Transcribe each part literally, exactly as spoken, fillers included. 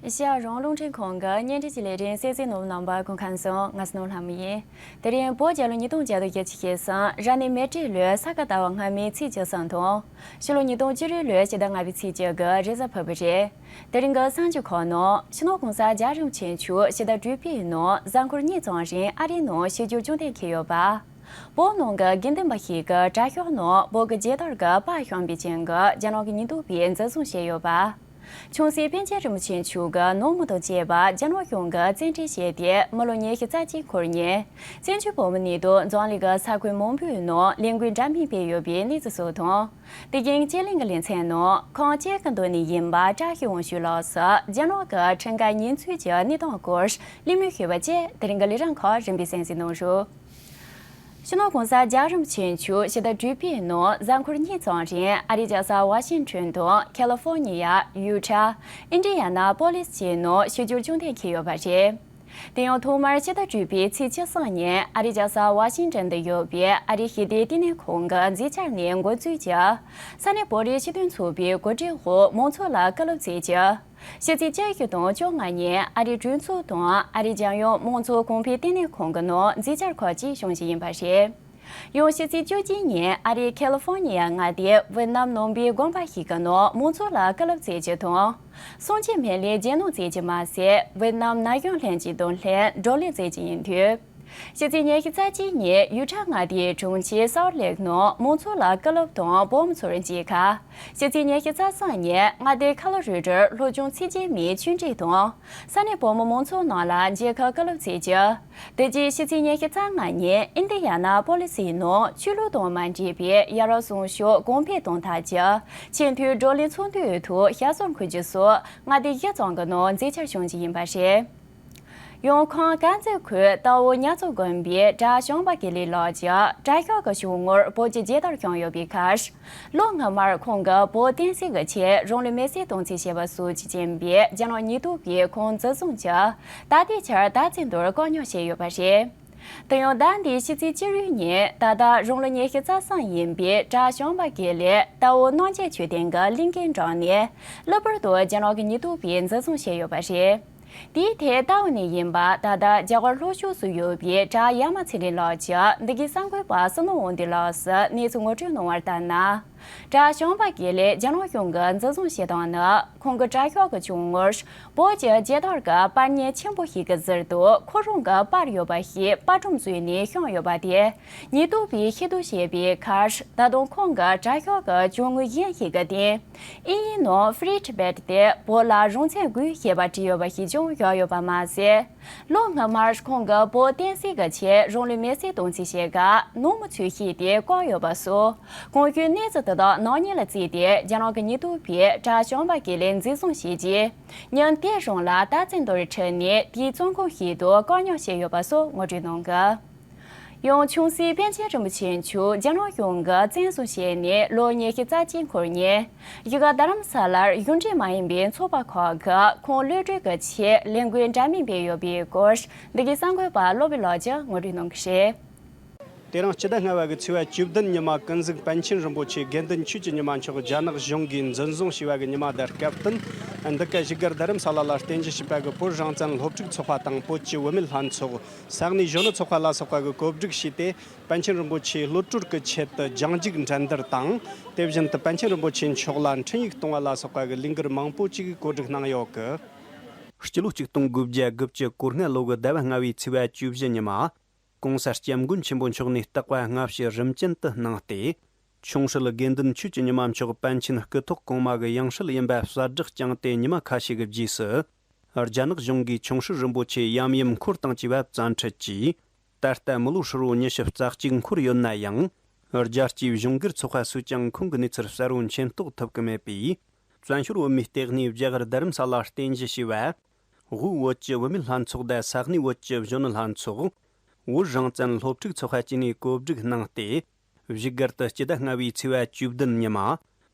ཨེ་ཤེ་ཡ་རང་དབང་རླུང་འཕྲིན་ཁང་གི་བརྙན་འཕྲིན་གྱི་ལས་རིམ་གསན་གཟིགས་གནང་བའི་ནང་པ་སྐུ་ཁམས་བཟང་། ང་སྣོ་ལྷ་མོ་ཡིན། དེ་རིང་བོད་རྒྱལ་ལོ་ཉིས་སྟོང་བརྒྱ་དང་བརྒྱད་ཅུ་གྱ་གསུམ་རབ་གནས་མེ་སྤྲེལ་ལོའི་ས་ག་ཟླ་བ་སྔ་མའི་ཚེས་བཅུ་གསུམ་དང་། ཕྱི་ལོ་ཉིས་སྟོང་བཅུ་དྲུག་ལོའི་ཕྱི་ཟླ་ལྔ་པའི་ཚེས་བཅུ་དགུ་རེས་གཟའ་ཕུར་བུ་རེད། དེ་རིང་གི་གསར་འགྱུར་ཁག་ནང་། སྤྱི་ནོར་༸གོང་ས་༸རྒྱལ་བ་རིན་པོ་ཆེ་མཆོག་ཕྱི་ཟླ་དྲུག་པའི་ནང་གཟའ་འཁོར་གཉིས་ཙམ་རིང་ཨ་རིའི་ནང་བཞུགས་རྒྱུར་བཅའ་གཏན་འཁེལ་ཡོད་པ། བོད་ནང་གི་དགེ་འདུན་པ་ཞིག་གི་གྲྭ་ཤག་ནང་བོད་ཀྱི་རྒྱལ་དར་གྱི་པར་བཤམས་པའི་རྐྱེན་གྱིས་རྒྱ་ནག་གི་ཉེན་རྟོག་པས་འཛིན་བཟུང་བྱས་ཡོད་པ། ཆུང་སྲིད་པཎ་ཆེན་རིན་པོ་ཆེ་མཆོག་གི་ནང་མི་དང་བཅས་པ་རྒྱ་ནག་གཞུང་གིས་བཙན་ཁྲིད་བྱས་ཏེ་མི་ལོ་ཉི་ཤུ་རྩ་གཅིག་འཁོར་ནས། བཙན་བྱོལ་བོད་མི་གནས་སྡོད་འཛམ་གླིང་གི་ས་ཁུལ་མང་པོའི་ནང་ལས་འགུལ་འདྲ་མིན་སྤེལ་ཡོད་པའི་གནས་ཚུལ་སོགས་དང་། དེ་བཞིན་སྤྱི་གླིང་གི་ལེ་ཚན་ནང་ཁོང་གཅིག་གི་འདོད་ནི་ཡིན་པ་བཀྲ་ཤིས་དབང་ཕྱུག་ལགས་སུ་རྒྱ་ནག་གི་ཁྲིམས་འགལ་ཉེས་འཛུགས་ཀྱི་གནས་སྟངས་སྐོར་གླེང་མོལ་ཞུས་པ་བཅས་དེ་རིང་གི་ལས་རིམ་ཁག་རིམ་པས་གསན་གཟིགས་གནང་རོགས། སྤྱི་ནོར་༸གོང་ས་༸རྒྱལ་བ་རིན་པོ་ཆེ་མཆོག་ཕྱི་ཟླ་དྲུག་པའི་ནང་གཟའ་འཁོར་གཉིས་ཙམ་རིང་ཨ་རིའི་རྒྱལ་ས་ཝ་ཤིང་ཊོན་དང་ཁ་ལི་ཧྥོར་ནི་ཡ། ཡུ་ཊ། ཨིན་ཌི་ཡ་ན་པོ་ལིས་བཅས་ནང་བཞུགས་རྒྱུར་བཅའ་གཏན་འཁེལ་ཡོད་པ་རེད། དེ་ཡང་ཐོག་མར་ཕྱི་ཟླ་དྲུག་པའི་ཚེས་བཅུ་གསུམ་ཉིན་ཨ་རིའི་རྒྱལ་ས་ཝ་ཤིང་ཊོན་དུ་ཡོད་པའི་ཨ་རིའི་ཞི་བདེའི་ལྟེ་གནས་ཁང་གི་མཛེས་ཆར་ནས་འགོ་འཛུགས་ཀྱིས་ས་གནས་བོད་རིགས་སྤྱི་མཐུན་ཚོགས་པའི་གོ་སྒྲིག་འོག་མང་ཚོགས་ལ་བཀའ་སློབ་སྩལ་རྒྱུ། ཕྱི་ཚེས་བཅུ་དགུ་དང་བཅོ་ལྔ་ཉིན་ཨ་རིའི་གྲོས་ཚོགས་དང་ཨ་རིའི་རྒྱལ་ཡོངས་མང་གཙོ་གོང་འཕེལ་ལྟེ་གནས་ཁང་གི་ནང་མཛད་འཆར་ཁག་ཅིག་བྱུང་རྒྱུ་ཡིན་པ་རེད། ཡང་ཕྱི་ཚེས་བཅུ་གཅིག་ཉིན་ཨ་རིའི་ཁ་ལི་ཧྥོར་ནི་ཡ་མངའ་སྡེའི་ཝེ་ཏི་ནམ་ནང་པའི་དགོན་པ་ཞིག་གི་ནང་མང་ཚོགས་ལ་བཀའ་སློབ་སྩལ་རྒྱུ་དང་། སངས་རྒྱས་སྨན་བླའི་རྗེས་གནང་སྩལ་རྒྱུ་མ་ཟད་ཝེ་ཏི་ནམ་ན་གཞོན་ལྷན་རྒྱས་དང་ལྷན་བགྲོ་གླེང་མཛད་རྒྱུ་ཡིན་དུས། ཕྱི་ཚེས་ཉི་ཤུ་རྩ་གཅིག་ཉིན་ཡུ་ཊ་མངའ་སྡེའི་གྲོང་ཁྱེར་སོལ་ལེག་ནང་མང་ཚོགས་ལ་བཀའ་སློབ་དང་བོད་མི་ཚོར་མཇལ་ཁ། ཕྱི་ཚེས་ཉི་ཤུ་རྩ་གསུམ་ཉིན་མངའ་སྡེ་ཁ་ལོ་རི་ཌར་སློབ་ཆུང་ཚིག་བརྒྱད་མའི་ཆུང་འབྲིང་དང་ས་གནས་བོད་མི་མང་ཚོགས་རྣམས་ལ་མཇལ་ཁ་བཀའ་སློབ་སྩལ་རྒྱུ། དེ་རྗེས་ཕྱི་ཚེས་ཉི་ཤུ་རྩ་ལྔ་ཉིན་ཨིན་ཌི་ཡ་ན་པོ་ལི་སི་ནང་ཆོས་ལུགས་དང་མ་འབྲེལ་བའི་ཡ་རབས་བཟང་སྤྱོད་གོང་འཕེལ་གཏོང་ཐབས་ཀྱི་ཆེས་མཐོའི་བགྲོ་གླེང་ཚོགས་འདུའི་ཐོག་ཞབས་སོར་འཁོད་རྒྱུ་སོགས་མངའ་སྡེ་བཞི་ཙམ་གྱི་ནང་མཛད་འཆར་བྱུང་རྒྱུ་ཡིན་པ་རེད། ཡང་ཁམས་དཀར་མཛེས་ཁུལ་རྟའུ་ཉ་ཚོ་དགོན་པའི་གྲྭ་བྱམས་པ་དགེ་ལེགས་ལགས་ཀྱིས་གྲྭ་ཤག་གི་གཞུང་ངོར་བོད་ཀྱི་རྒྱལ་དར་བཤམས་ཡོད་པའི་ཁར། ལོ་སྔོན་མར་ཁོང་གིས་བོད་བསྟན་སྲིད་ཀྱི་ཆེད་རང་ལུས་མེར་སྲེག་གཏོང་རྩིས་བྱས་པ་སོགས་ཀྱི་རྐྱེན་པས་རྒྱ་ནག་ཉེན་རྟོག་པས་ཁོང་འཛིན་བཟུང་བྱས། ད་ལྟའི་ཆར་སྟག་རྩེ་མདོར་བཀག་ཉར་བྱས་ཡོད་པ་རེད། དེ་ཡང་ཟླ་འདིའི་ཕྱི་ཚེས་བཅུ་དྲུག་ཉིན་ད་ལྟ་རང་ལོ་ཉི་ཤུ་རྩ་གསུམ་ཡིན་པའི་གྲྭ་བྱམས་པ་དགེ་ལེགས་རྟའུ་གནམ་རྒྱལ་མཆོད་རྟེན་གྱི་གླིང་གའི་འགྲམ་ནས་གློ་བུར་དུ་རྒྱ་ནག་གི་ཉེན་རྟོག་པས་འཛིན་བཟུང་བྱས་ཡོད་པ་རེད། དེའི་ཐད་རྟའུ་ནས་ཡིན་པ་ད་ལྟ་རྒྱ་གར་ལྷོ་ཕྱོགས་སུ་ཡོད་པའི་གྲྭ་ཡ་མ་ཚེ་རིང་ལགས་ཀྱིས་འདི་གའི་གསར་འགོད་པ་བསོད་ནམས་དབང་འདུས་ལགས་སུ་གནས་ཚུལ་ངོ་སྤྲོད་གནང་བར་ལྟར་ན། གྲྭ་བྱམས་པ་དགེ་ལེགས་རྒྱ་ནག་གཞུང་གིས་འཛིན་བཟུང་བྱས་སྟངས་ནི་ཁོང་གི་གྲྭ་ཤག་གི་གཞུང་ངོར་བོད་ཀྱི་རྒྱལ་དར་གྱི་པར་ཉན་ཆེན་པོ་ཞིག་གིས་ཟུར་དུ་ཁོ་རང་གི་པར་ཡོད་པ་ཞིག་པར་སྒྲོམ་བཟོས་ནས་བཤམས་ཡོད་པ་དེ་ཉེན་རྟོག་པས་ཤེས་རྟོགས་བྱས་པའི་ཁར་ད་དུང་ཁོང་གི་གྲྭ་ཤག་གི་གྱོང་ངོས་གཞན་ཞིག་གི་སྟེང་། དབྱིན་ཡིག་ནང་Free Tibet དེ་བོད་ལ་རང་བཙན་དགོས་ཞེས་པ་བྲིས་ཡོད་པ་ཞིག་ཀྱང་བཞག་ཡོད་པ་མ་ཟད། ལོ་སྔ་མར་ཁོང་གིས་བོད་བསྟན་སྲིད་ཀྱི་ཆེད་རང་ལུས་མེར་སྲེག་གཏོང་རྩིས་བྱས་སྐབས་ནང་མི་ཚོས་ཤེས་ཏེ་བཀག་ཡོད་པ་སོགས་གོང་ཞུས་གནས་ཚུལ་དེ་དག་ནག་ཉེས་ལ་བརྩིས་ཏེ་རྒྱ་ནག་གི་ཉེན་རྟོག་པས་གྲྭ་བྱམས་པ་དགེ་ལེགས་འཛིན་བཟུང་བྱས་རྗེས་ཉིན་དེ་རང་ལ་སྟག་རྩེ་མདོར་ཁྲིད་ནས་དེའི་བཙོན་ཁང་ཞིག་ཏུ་བཀག་ཉར་བྱས་ཡོད་པ་སོགས་ངོ་སྤྲོད་གནང་གི། ཡང་ཆུང་སྲིད་པཎ་ཆེན་རིན་པོ་ཆེ་མཆོག་རྒྱ་ནག་གཞུང་གིས་བཙན་བཟུང་བྱས་ནས་ལོ་ཉི་ཤུ་རྩ་གཅིག་འཁོར་ཉིན། གཞིས་ཀ་རྡ་རམ་ས་ལར་གཞུང་འབྲེལ་མ་ཡིན་པའི་ཚོགས་པ་ཁག་གིས་ཁོང་གློད་གྲོལ་གྱི་ཆེད་ལས་འགུལ་འདྲ་མིན་སྤེལ་ཡོད་པའི་སྐོར་འདི་གའི་གསར་འགོད་པ་བློ་བྷེ་ལགས་ཀྱིས་ངོ་སྤྲོད་གནང་གི་རེད། དེ་རིང་སྤྱི་ཟླ་ལྔ་པ་གི་ཚེས་པ་བཅུ་བདུན་ཉི་མ་ཀུན་གཟིགས་པཎ་ཆེན་རིན་པོ་ཆེ་དགེ་འདུན་ཆོས་ཀྱི་ཉི་མ་མཆོག་རྒྱ་ནག་གཞུང་གིས་འཛིན་བཟུང་བྱས་པ་གི་ཉི་མ་དང་སྐབས་བསྟུན། འདི་ག་གཞིས་ཀ་རྡ་རམ་ས་ལ་ལ་རྟེན་གཞི་བྱས་པ་གི་བོད་རང་བཙན་སློབ་ཕྲུག་ཚོགས་པ་དང་བོད་ཀྱི་བུད་མེད་ལྷན་ཚོགས། ས་གནས་གཞོན་ནུ་ཚོགས་པ་ལ་སོགས་པ་གིས་གོ་སྒྲིག་བྱས་ཏེ། པཎ་ཆེན་རིན་པོ་ཆེའི་གློད་གྲོལ་གྱི་ཆེད་དུ་རྒྱང་རྒྱུག་འགྲན་བསྡུར་དང་། དེ་བཞིན་དུ་པཎ་ཆེན་རིན་པོ་ཆེ་མཆོག་ལ་འཕྲིན་ཡིག་གཏོང་བ་ལ་སོགས་པ་གི་ལས་འགུལ་མང་པོ་ཅིག་གོ་སྒྲིག་གནང་ཡོད་གི། སྤྱི་ལོ་ཆིག་སྟོང་དགུ་བརྒྱ་དགུ་བཅུ་གོ་ལྔ་ལོ་གི་ཟླ་བ་ལྔ་བའི་ཚེས་པ་བཅུ་བཞི་ཉི་མ། ྋགོང་ས་ྋསྐྱབས་མགོན་ཆེན་པོ་མཆོག་ནས་རྟག་པ་སྔ་ཕྱི་རིམ་ཅན་དུ་གནང་སྟེ། ཆུང་སྲིད་དགེ་འདུན་ཆོས་ཀྱི་ཉི་མ་མཆོག་པཎ་ཆེན་སྐུ་ཐོག་གོང་མ་གི་ཡང་སྲིད་ཡིན་པ་གསལ་བསྒྲགས་བསྐྱངས་ཏེ་ཉི་མ་ཁ་ཤས་ཀྱི་རྗེས་སུ། རྒྱ་ནག་གཞུང་གིས་ཆུང་སྲིད་རིན་པོ་ཆེ་ཡམ་ཡུམ་འཁོར་དང་བཅས་པ་བཙན་ཁྲིད་ཀྱིས། ད་ལྟ་མི་ལོ་ཧྲིལ་བོ་ཉི་ཤུ་རྩ་གཅིག་འཁོར་ཡོད་ན་ཡང་། རྒྱལ་སྤྱིའི་གཞུང་སྒེར་ཚོགས་པ་སུས་ཀྱང་ཁོང་གི་གནས་ཚུལ་གསལ་བོ་མཁྱེན་རྟོགས་ཐུབ་ཀྱི་མེད་པས། བཙན་བྱོལ་བོད་མིའི་ལྟེ་གནས་རྒྱ་གར་རྡ་རམ་ས་ལ་རྟེན་གཞི་བྱས་པ། དབུས་བོད་ཀྱི་བུད་མེད་ལྷན་ཚོགས་དང་ས་གནས་བོད་ཀྱི་གཞོན་ནུ་ལྷན་ཚོགས། བོད་རང་བཙན་སློབ་ཕྲུག་ཚོགས་པ་བཅས་ནས་གོ་སྒྲིག་གནང་སྟེ། བཞུགས་སྒར་དུ་སྤྱི་ཟླ་ལྔ་བའི་ཚེས་པ་བཅུ་བདུན་ཉི་མ།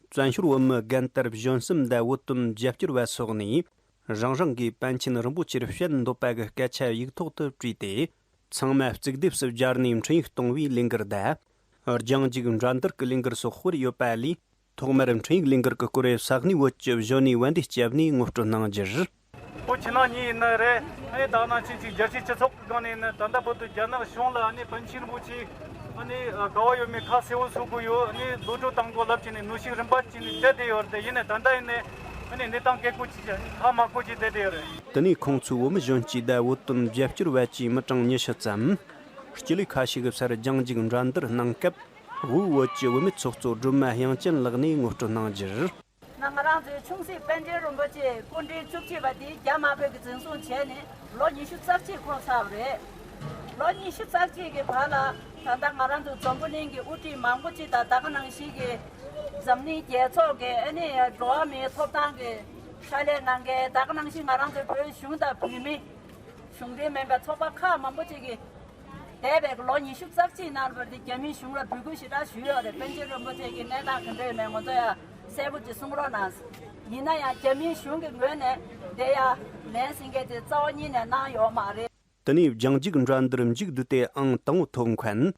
བཙན་བྱོལ་བོད་མི་རྒན་དར་གཞོན་གསུམ་དང་བོད་དོན་རྒྱབ་སྐྱོར་བ་སོགས་ནས། རང་རང་གིས་པཎ་ཆེན་རིན་པོ་ཆེར་བཤད་འདོད་པ་གི་སྐད་ཆ་ཡིག་ཐོག་ཏུ་བྲིས་ཏེ། ཚང་མ་གཙིགས་སྡེབས་སུ་སྦྱར་ནས་འཕྲིན་ཡིག་གཏོང་བའི་ལས་འགུལ་དང་། རྒྱང་རྒྱུག་འགྲན་བསྡུར་གྱི་ལས་འགུལ་སོགས་སྤེལ་ཡོད་པ་ལས། ཐོག་མར་འཕྲིན་ཡིག་ལས་འགུལ་གྱི་སྐོར་ས་གནས་བོད་ཀྱི་གཞོན་ནུ་བན་དེ་སྐྱབས་ནས་ངོ་སྤྲོད་གནང་རྒྱུར། ཁོ་ཕྱི་ནང་གཉིས་ཡིན་ནི་རེད། ཨ་ནི་ད་ནང་བཞིན་ཅིག་རྒྱལ་སྤྱིའི་སྤྱི་ཚོགས་ཀྱི་སྒང་ནས་ནི་ད་ལྟ་བར་དུ་རྒྱ་ནག་གཞུང་ལ་ཨ་ནི་པཎ་ཆེན་རིན་པོ་ཆེ་ཨ་ནི་ག་བ་ཡོད་མེད་ཁ་གསལ་བོ་བཟོ་དགོས་ཡོད། ཨ་ནི་གློད་བཀྲོལ་བཏང་དགོས་ལབ་བྱས་ནས་གནོན་ཤུགས་རིམ་པ་བྱས་ནས་བསྡད་བསྡད་ཡོད་རེད། དེ་ཡིན་ནའི་ད་ལྟ་ཡིན་ནའི་ཨ་ནི་གནས་སྟངས་གལ་ཁོ་ཅིག་ཅིག་ཨ་ནི་ཧ་མ་གོ་ཅིག་བསྡད་བསྡད་ཡོད་རེད། དེ་ནས་ཁོང་ཚོའི་བོད་མི་གཞོན་སྐྱེས་དང་བོད་དོན་རྒྱབ་སྐྱོར་བ་བཅས་མི་གྲངས་ཉི་ཤུ་ཙམ། སྤྱི་ལེ་ཁ་ཤས་ཀྱི་སར་རྒྱང་རྒྱུག་འགྲན་བསྡུར་གནང་སྐབས། དབུས་བོད་ཀྱི་བུད་མེད་ཚོགས་གཙོ་སྒྲོལ་མ་དབྱངས་ཅན་ལགས་ནས་ངོ་སྤྲོད་གནང་རྒྱུར། ན་ང་རང་ཚོའི་ཆུང་སྲིད་པཎ་ཆེན་རིན་པོ་ཆེ་སྐུ་ཕྲེང་བཅུ་གཅིག་པ་དེ་རྒྱ་དམར་པོས་ཀྱི་འཛིན་བཟུང་བྱས་ནས་ལོ་ཉི་ཤུ་རྩ་གཅིག་འཁོར་ཚར་བ་རེད། ལོ་ཉི་ཤུ་རྩ་གཅིག་གི་བར་ལ་ད་ལྟ་ང་རང་ཚོ་འཛམ་བུ་གླིང་གི་དབུ་ཁྲིད་མང་པོ་ཅིག་དང་ད་ག་ནང་བཞིན་གྱི་འཛམ་གླིང་རྒྱལ་ཚོགས་ཀྱི་ཨ་ནི་འགྲོ་བ་མིའི་ཐོབ་ཐང་གི་ཕྱག་ལས་གནང་མཁན། ད་ག་ནང་བཞིན་ང་རང་ཚོའི་བོད་གཞུང་དང་བོད་མི་གཞུང་འབྲེལ་མིན་པའི་ཚོགས་པ་ཁག་མང་པོ་ཅིག་གིས་འདས་པའི་ལོ་ཉི་ཤུ་རྩ་གཅིག་ནང་བར་དུ་རྒྱ་མིའི་གཞུང་ལ་འབོད་སྐུལ་ཞེ་དྲག་ཞུས་ཡོད་རེད། པཎ་ཆེན་རིན་པོ་ཆེ་གི་གནས་སྟངས་ག་འདྲ་ཡོད་མེད་ང་ཚོ་ཡང་གསལ་པོ་ཅིག་གསུང་རོགས་གནང་། ཡིན་ན་ཡང་རྒྱ་མིའི་གཞུང་གི་ངོས་ནས་དེ་ཡང་ལན་ཟིན་མཁན་དེ་རྩ་བ་ཉིད་ནས་གནང་ཡོད་མ་རེད། དེ་ནས་རྒྱང་རྒྱུག་འགྲན་བསྡུར་མཇུག་བསྡུས་ཏེ་ཨང་དང་པོ་ཐོབ་མཁན།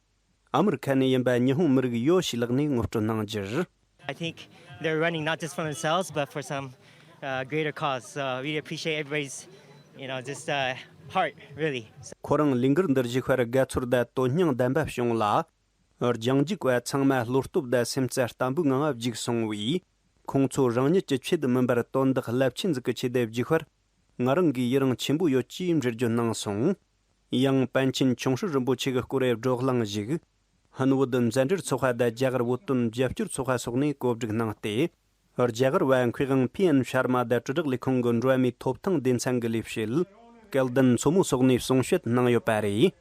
ཨ་མི་རི་ཁ་ནས་ཡིན་པ་ཉི་ཧོང་མི་རིགས་ཡོ་ཤི་ལགས་ནས་ངོ་སྤྲོད་གནང་རྒྱུར། I think they're running not just for themselves, but for some uh, greater cause. So I really appreciate everybody's, you know, just uh, heart, really. ཁོ་རང་ལས་འགུལ་འདིར་ཞུགས་པར་དགའ་ཚོར་དང་དོན་སྙིང་ལྡན་པ་བྱུང་ལ། རྒྱང་རྒྱུག་པ་ཚང་མ་བློ་སྟོབས་དང་སེམས་རྩ་བརྟན་པོའི་ངང་བརྒྱུགས་སོང་བས། ཁོང་ཚོ་རང་ཉིད་ཀྱི་ཆེད་མིན་པར་དོན་དག་རླབས་ཆེན་ཟིག་གི་ཆེད་དུ་བརྒྱུགས་པར། ང་རང་གིས་ཡི་རང་ཆེན་པོ་ཡོད་ཅེས་འགྲེལ་བརྗོད་གནང་སོང་། ཡང་པཎ་ཆེན་ཆུང་ཧྲི་རིན་པོ་ཆེ་གི་སྐོར་བགྲོ་གླེང་ཞིག་ཧན་བོད་མཛའ་འབྲེལ་ཚོགས་པ་དང་རྒྱ་གར་བོད་དོན་རྒྱབ་སྐྱོར་ཚོགས་པ་སོགས་ནས་གོ་སྒྲིག་གནང་སྟེ། རྒྱ་གར་བ་མཁས་དབང་ཕི་ཨེན་ཤར་མ་དང་དྲིལ་བསྒྲགས་ལས་ཁུངས་ཀྱི་འགྲོ་བ་མིའི་ཐོབ་ཐང་སྡེ་ཚན་གྱི་ལས་བྱེད། སྐལ་ལྡན་མཚོ་མོ་སོགས་ནས་གསུང་བཤད་གནང་ཡོད་པ་རེད།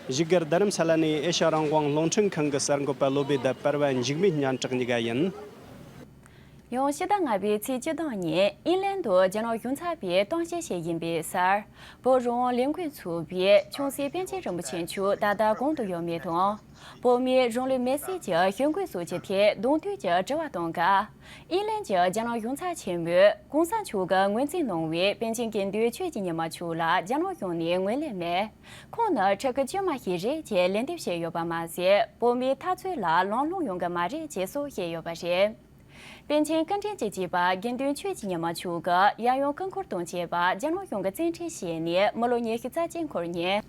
བཞུགས་སྒར་རྡ་རམ་ས་ལ་ནས་ཨེ་ཤ་རང་དབང་རླུང་འཕྲིན་ཁང་གི་གསར་འགོད་པ་བློ་བྷེ་དང་པར་བ་འཇིགས་མེད་སྙན་གྲགས་གཉིས་ཀ་ཡིན། ཡང་ཕྱི་ཟླ་ལྔ་པའི་ཚེས་བཅུ་དང་གཉིས་ཨིན་ལན་དུ་རྒྱ་ནག་གཞུང་ཚབ་པས་གཏམ་བཤད་བྱས་ཡིན་པའི་སར། བོད་རང་དབང་ལས་འགུལ་ཚོགས་པའི་ཆུང་སྲིད་པཎ་ཆེན་རིན་པོ་ཆེ་མཆོག་ད་ལྟ་གང་དུ་ཡོད་མེད་དང་། བོད་མིའི་རང་ལུས་མེར་སྲེག་གི་ཞི་རྒོལ་སོགས་ཀྱི་ཐད་གདོང་ཐུག་གི་དྲི་བ་གཏོང་སྐབས། ཨིན་ལན་གྱི་རྒྱ་ནག་གཞུང་ཚབ་ཆེན་མོས་གོང་ས་མཆོག་གིས་ངོས་འཛིན་གནང་བའི་པཎ་ཆེན་དགེ་འདུན་ཆོས་ཀྱི་ཉི་མ་མཆོག་ལ་རྒྱ་ནག་གཞུང་ནས་ངོས་ལེན་མེད། ཁོང་ནི་ཕྲུ་གུ་དཀྱུས་མ་ཞིག་རེད་ཅེས་ལན་འདེབས་བྱས་ཡོད་པ་མ་ཟད། བོད་མིའི་འཐབ་རྩོད་ལ་ལམ་ལྷོང་ཡོང་གི་མ་རེད་ཅེས་སོགས་བཤད་ཡོད་པ་རེད། པཎ་ཆེན་སྐུ་ཕྲེང་བཅུ་གཅིག་པ་དགེ་འདུན་ཆོས་ཀྱི་ཉི་མ་མཆོག་གིས་ཡབ་ཡུམ་སྐུ་འཁོར་དང་བཅས་པ་རྒྱ་ནག་གཞུང་གི་བཙན་ཁྲིད་བྱས་ནས་མི་ལོ་ཉི་ཤུ་རྩ་གཅིག་འཁོར་ཉིན།